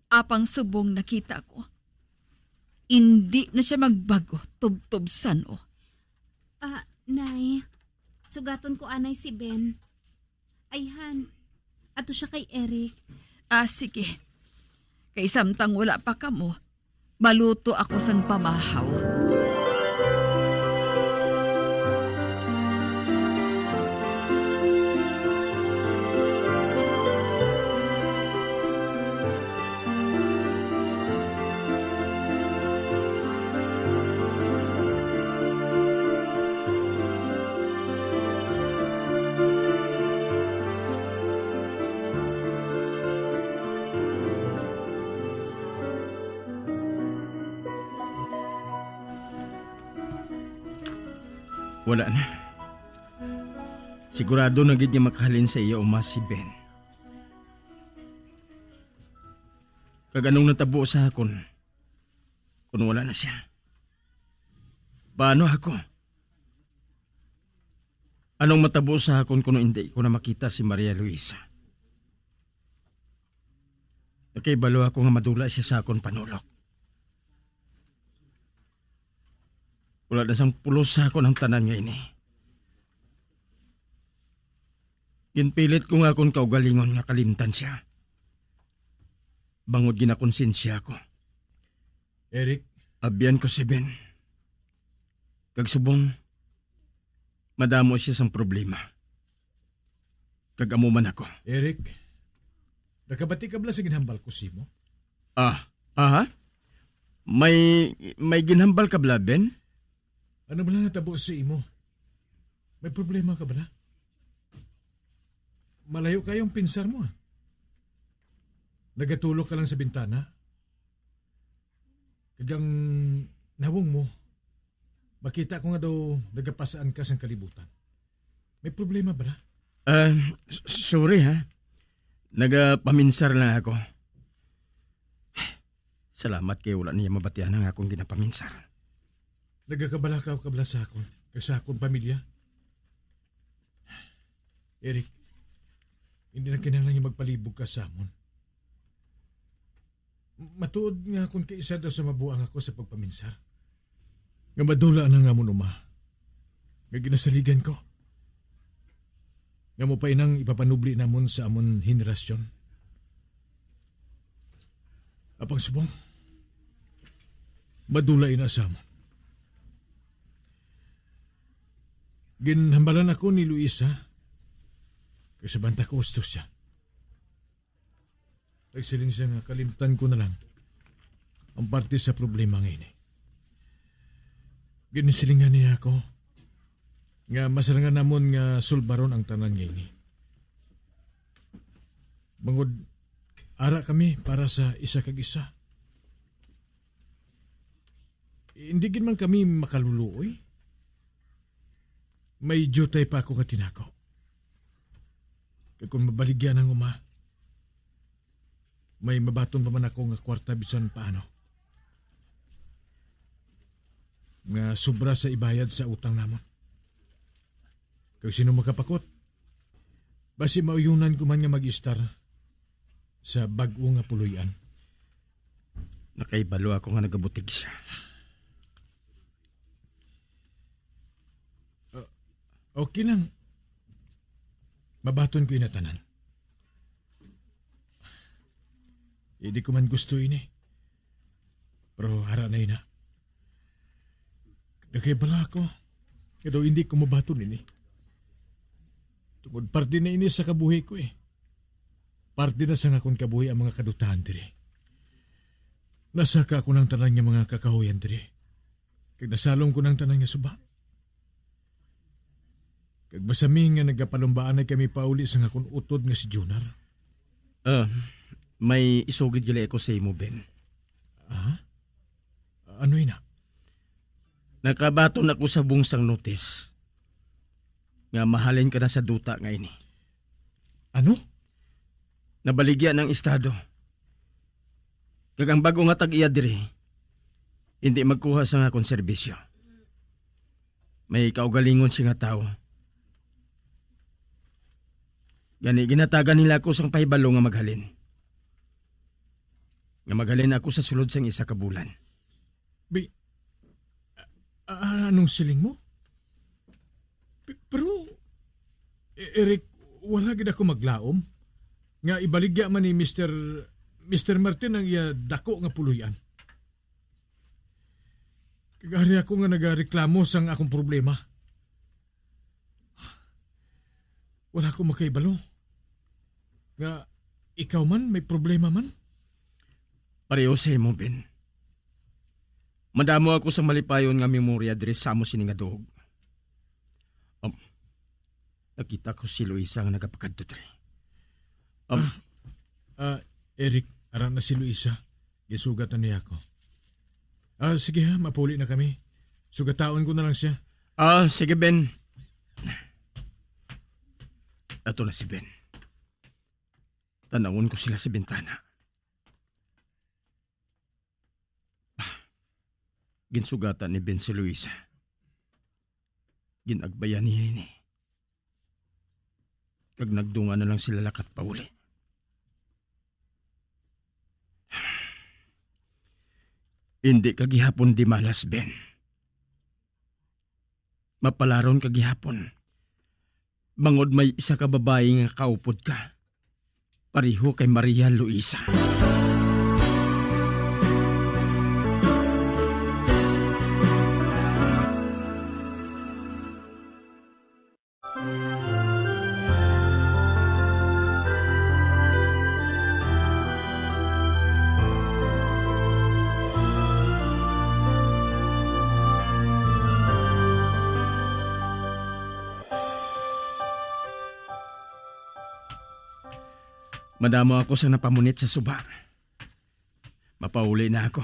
Apang subong nakita ko, indi na sia magbag-o tubtob san-o. Ah, Nay, sugaton ko anay si Ben. Ayhan, ato siya kay Eric. Ah, sige. Kay samtang wala pa kamo, maluto ako sang pamahaw. Wala na. Sigurado na gid nga makahalin sa iya uma si Ben. Kag anong natabo sa akon kon wala na siya? Paano ako? Anong matabo sa akon kon hindi ko na makita si Maria Luisa? Nakahibalo ako nga madula siya sa akon panulok. Wala na sang pulos sa akon ang tanan nga ini. Ginpilit ko nga akon kaugalingon nga kalimtan sia, bangod ginakonsensya ko. Eric? Abyan ko si Ben. Kag subong, madamo siya sang problema. Kag amo man ako. Eric, nakabati ka bala sa ginhambal ko sa imo? Ah, aha? May, may ginhambal ka bala, Ben? Ano bala natabo sa imo? May problema ka bala? Malayo kayong pinsar mo, ah. Nagatulog ka lang sa bintana. Kag ang nawong mo, makita ko nga daw nagapasaan ka sang kalibutan. May problema bala? Ah, s-, sorry, ha. Nagapaminsar lang ako. Salamat kay wala niya mabatian ang akong ginapaminsar. Nagakabalaka ka bala sa akon, kag sa akon pamilya? Eric, hindi na kinahanglan nga magpalibog ka sa amon. Matuod nga kon kaisa daw sa mabuang ako sa pagpaminsar, nga madula na nga amon uma, nga ginasaligan ko, nga mo pa inang ipapanubli namon sa amon henerasyon. Apang subong, Madula ina sa amon. Ginhambalan ako ni Luisa, kay sa banta ko gusto siya. Nagsiling siya nga kalimtan ko na lang ang parte sa problema nga ini. Ginsilingan niya ako nga masarangan namon nga sulbaron ang tanan nga ini. Bangod ara kami para sa isa kag isa. Hindi gid man kami makaluluoy. May diutay pa ako nga tinako. Kay kung mabaligya ang uma, may mabaton pa man ako nga kwarta bisan paano. Nga sobra sa ibayad sa utang namon. Kag sino makapakot? Basi mauyonan ko man nga mag-istar sa bag-o nga puloy-an. Nakahibalo ako nga nagabutig siya. Ah, okay lang. Mabaton ko ina tanan. Hindi ko man gusto ini. Pero ara na ina. Nakahibalo ako nga daw hindi ko mabaton ini. Tungod parte na ini sa kabuhi ko, eh. Parte na sa akon kabuhi ang mga kadutahan diri. Nasaka ko ng tanan nga mga kakahuyan diri. Kag nasalom ko ng tanan nga suba. Kag masami nga nagapalumbaan na kami pauli sa akon utod nga si Junar. Ah, may isugid gali ako sa imo, Ben. Ah? Ano ina? Nakabaton ako sa bungsang notis nga mahalin ka na sa duta nga ini. Ano? Nabaligya ng estado. Kag ang bag-o nga tag-iya diri, hindi magkuha sa akon serbisyo. May kaugalingon siya nga tawo. Gani, ginatagan nila ako sang pahibalo nga maghalin. Nga maghalin ako sa sulod sang isa ka bulan. Bi-, a-, a-, anong siling mo? Pe-, pero, E-, Eric, wala gid ako maglaom nga ibaligya man ni Mister, Mister Martin ang iya dako nga puloy-an. Kag ari ako nga nagareklamo sang akong problema. Wala ko makahibalo nga ikaw man may problema man. Pareho sa imo, Ben. Madamo ako sa malipayon nga memorya diri sa amo sini nga duog. Um, nakita ko si Luisa nga nagapakadto diri. Um, Ah, ah, Eric, ara na si Luisa. Gisugat na niya ako. Ah, sige ha, mapuli na kami. Sugataon ko na lang siya. Ah, sige, Ben. Ato na si Ben. Tanawon ko sila sa bintana. Ah, ginsugatan ni Ben si Luisa. Ginagbayan niya ini. Kag nagdungan na lang sila lakat pauli. Hindi ka gihapon dimalas, Ben. Mapalaron ka gihapon. Bangod may isa ka babayi nga kaupod ka, pareho kay Maria Luisa. Madamo ako sa napamunit sa suba. Mapauli na ako.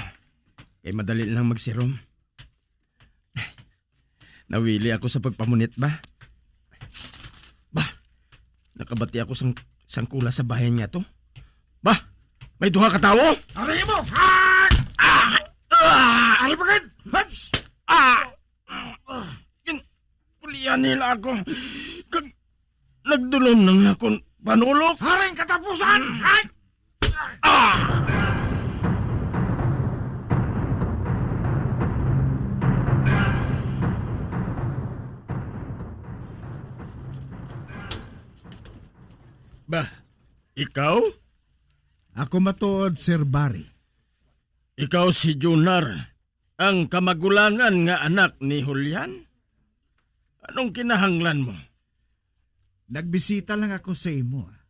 Kay madali lang magsirom. Nawili ako sa pagpamunit ba. Ba, nakabati ako sang, sang kula sa bahin nga to. Ba, may duha ka tawo. Ari mo! Ah! Ah! Ah! Ari pa gid! Haps! Ah! Gin-, pulian nila ako. Kag nagdulom na nga akon panulok. Haring katapusan! Hmm. Ay! Ah! Ba, ikaw? Ako matuod, Sir Barry. Ikaw si Junar. Ang kamagulangan nga anak ni Julian? Anong kinahanglan mo? Nagbisita lang ako sa imo, ah.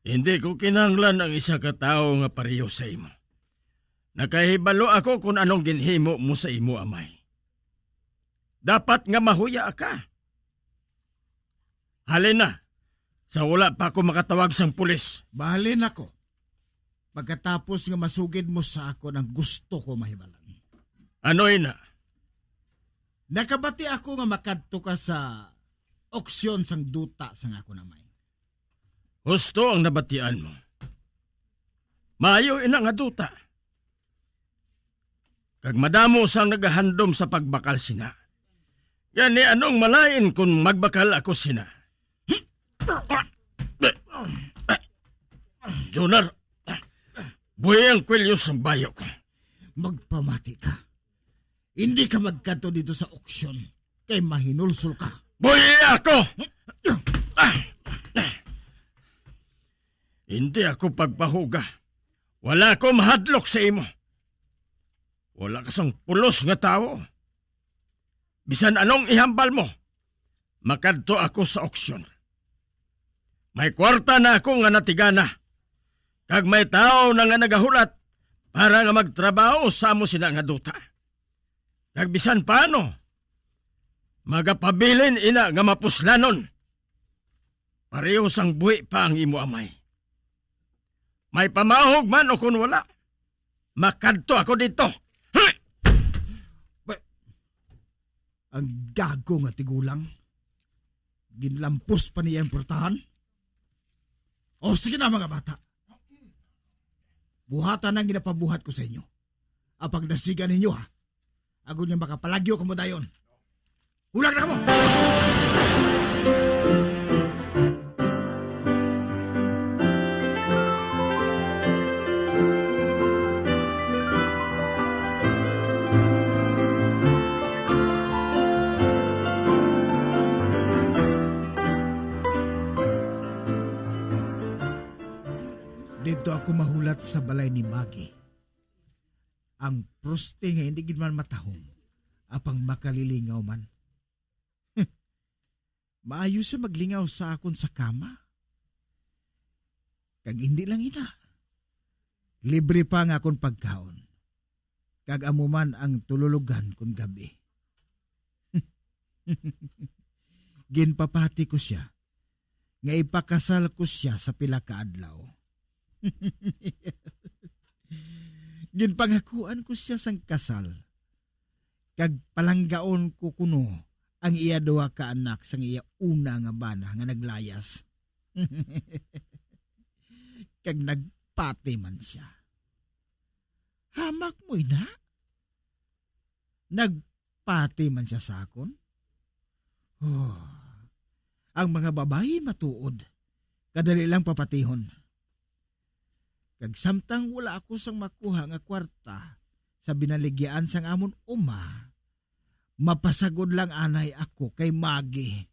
Hindi ko kinahanglan ang isa ka tawo nga pareho sa imo. Nakahibalo ako kung anong ginhimo mo sa imo amay. Dapat nga mahuya ka. Halin na, sa wala pa ako makatawag sang pulis. Bahalin ako, pagkatapos nga masugid mo sa akon ang gusto ko mahibalan. Ano ina? Nakabati ako nga makadto ka sa auksyon sang duta sang akon amay. Husto ang nabatian mo. Maayo ina nga duta. Kag madamo sang nagahandom sa pagbakal sina. Gani, anong malain kung magbakal ako sina? Jonar, buhi ang kwelyo sang bayo ko. Magpamati ka. Hindi ka magkadto dito sa auksyon, kay mahinulsol ka. Buhi ako! Hindi ako pagpahuga. Wala ako mahadlok sa imo. Wala ka sang pulos nga tawo. Bisan anong ihambal mo, makadto ako sa auksyon. May kwarta na ako nga natigana, kag may tawo na nga nagahulat para nga magtrabaho sa amo sina nga duta. Kag bisan paano, magapabilin ina nga mapuslanon. Pareho sang buhi pa ang imo amay. May pamahog man o kon wala, makadto ako dito. Ba-, ang gago nga tigulang, ginlampos pa niya ang portahan. O sige na, mga bata. Buhatan ang ginapabuhat ko sa inyo. Apag dasigan ninyo, ha? Agod nga makapalagyo kamo dayon. Hulag na kamo! Didto ako mahulat sa balay ni Maggie. Ang proste nga hindi gid man matahom, apang makalilingaw man. Maayo siya maglingaw sa akon sa kama. Kag hindi lang ina, libre pa ang akon pagkaon. Kag amo man ang tululugan kon gab-i. Ginpapati ko sia nga ipakasal ko sia sa pila ka adlaw. Ginpangakuan ko sia sang kasal, kag palanggaon ko kuno ang iya duha ka anak sang iya una nga bana nga naglayas. Kag nagpati man sia. Hamak mo ina? Nagpati man sia sa akon? Oh, ang mga babayi matuod, kadali lang papatihon. Kag samtang wala ako sang makuha nga kwarta sa binaligyan sang amon uma, mapasagod lang anay ako kay Magi.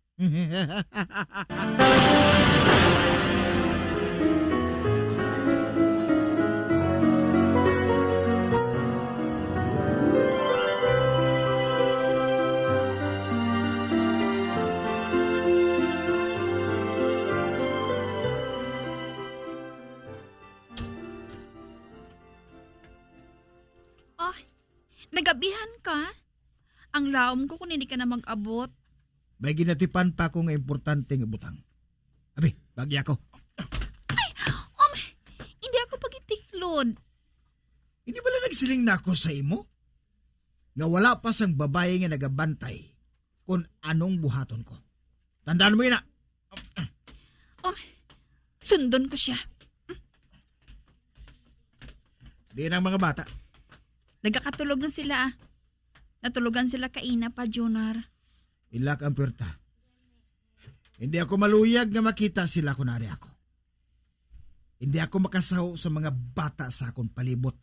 Oh, nagabihan ka? Ang laom ko kung hindi ka na mag-abot. May ginatipan pa ako nga importante nga butang. Abi, bagi ako. Ay, um, hindi ako pagitiklod. Hindi bala nagsiling na ako sa imo nga wala pa sang babayi nga nagabantay kon anong buhaton ko? Tandaan mo ina. Um, sundon ko sia. Di na ang mga bata. Nagakatulog na sila, ah. Natulogan sila kaina pa, Jonar. Ilak ang puwerta. Hindi ako maluyag nga makita sila kun ari ako. Hindi ako makasaho sa mga bata sa akon palibot.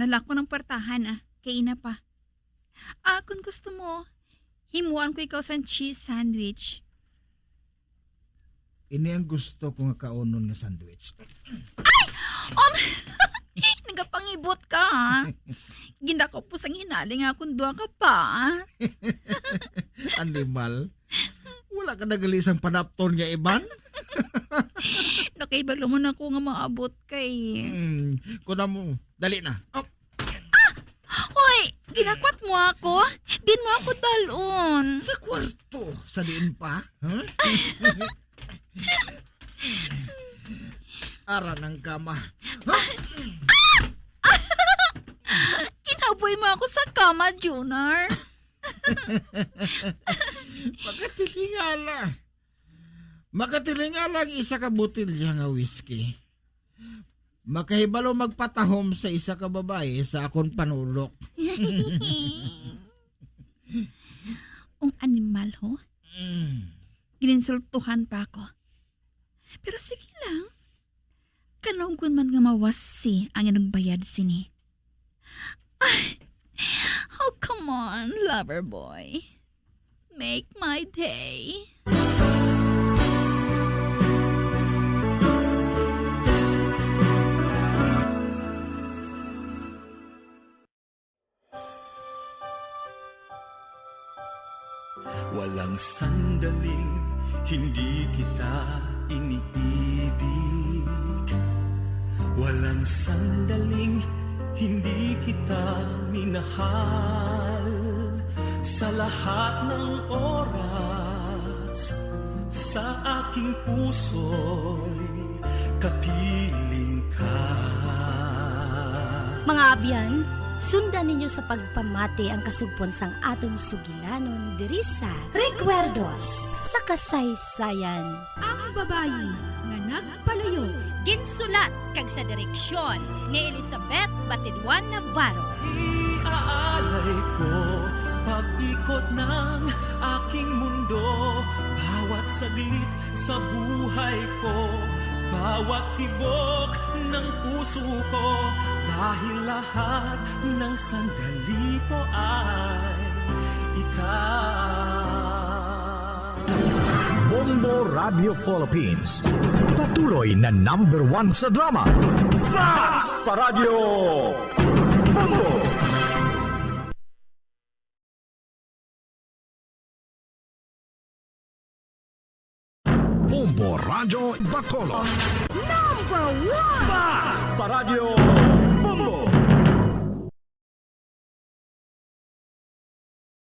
Nalakon ang puwertahan, ah. Kaina pa. Ah, kung gusto mo, himuan ko ikaw sang cheese sandwich. Ini ang gusto ko nga kaunon nga sandwich. Ay! Um, Nagapangibot ka, ha? Gindakop ko sang hinali nga akong duha ka pa. Animal. Wala ka na gali sang panapton nga iban? Nakahibalo man ako nga maabot kay Hmm, kuna mo. Dali na. Oh. Hoy, ginakwat mo ako? Din mo ako dalon. Sa kwarto, sa diin pa? Huh? Ara ng kama. Kinaboy mo ako sa kama, Junar. Makatilingala. Makatilingala ang isa ka botelya nga whisky. Makahibalo magpatahom sa isa ka babayi sa akon panulok. Ang animal, ho? Mm. Gininsultuhan pa ako. Pero sige lang. Kanugon man nga mawasi ang inugbayad sini. Ay! Oh, come on, lover boy. Make my day. Walang sandaling hindi kita iniibig. Walang sandaling hindi kita minahal. Sa lahat ng oras, sa aking puso'y kapiling ka. Mga abyan, sundan ninyo sa pagpamati ang kasugpon sang aton sugilanon diri sa Recuerdos sa Kasaysayan. Ang babayi nga nagpalayo. Ginsulat kag sa direksyon ni Elizabeth Batiduan Navarro. Iaalay ko pag-ikot ng aking mundo, bawat saglit sa buhay ko, bawat tibok ng puso ko, dahil lahat ng sandali ko ay ikaw. Bombo Radio Philippines, patuloy na number one sa drama. Basta Radio Bombo! Bombo Radyo Bacolod. Number one! Basta Radio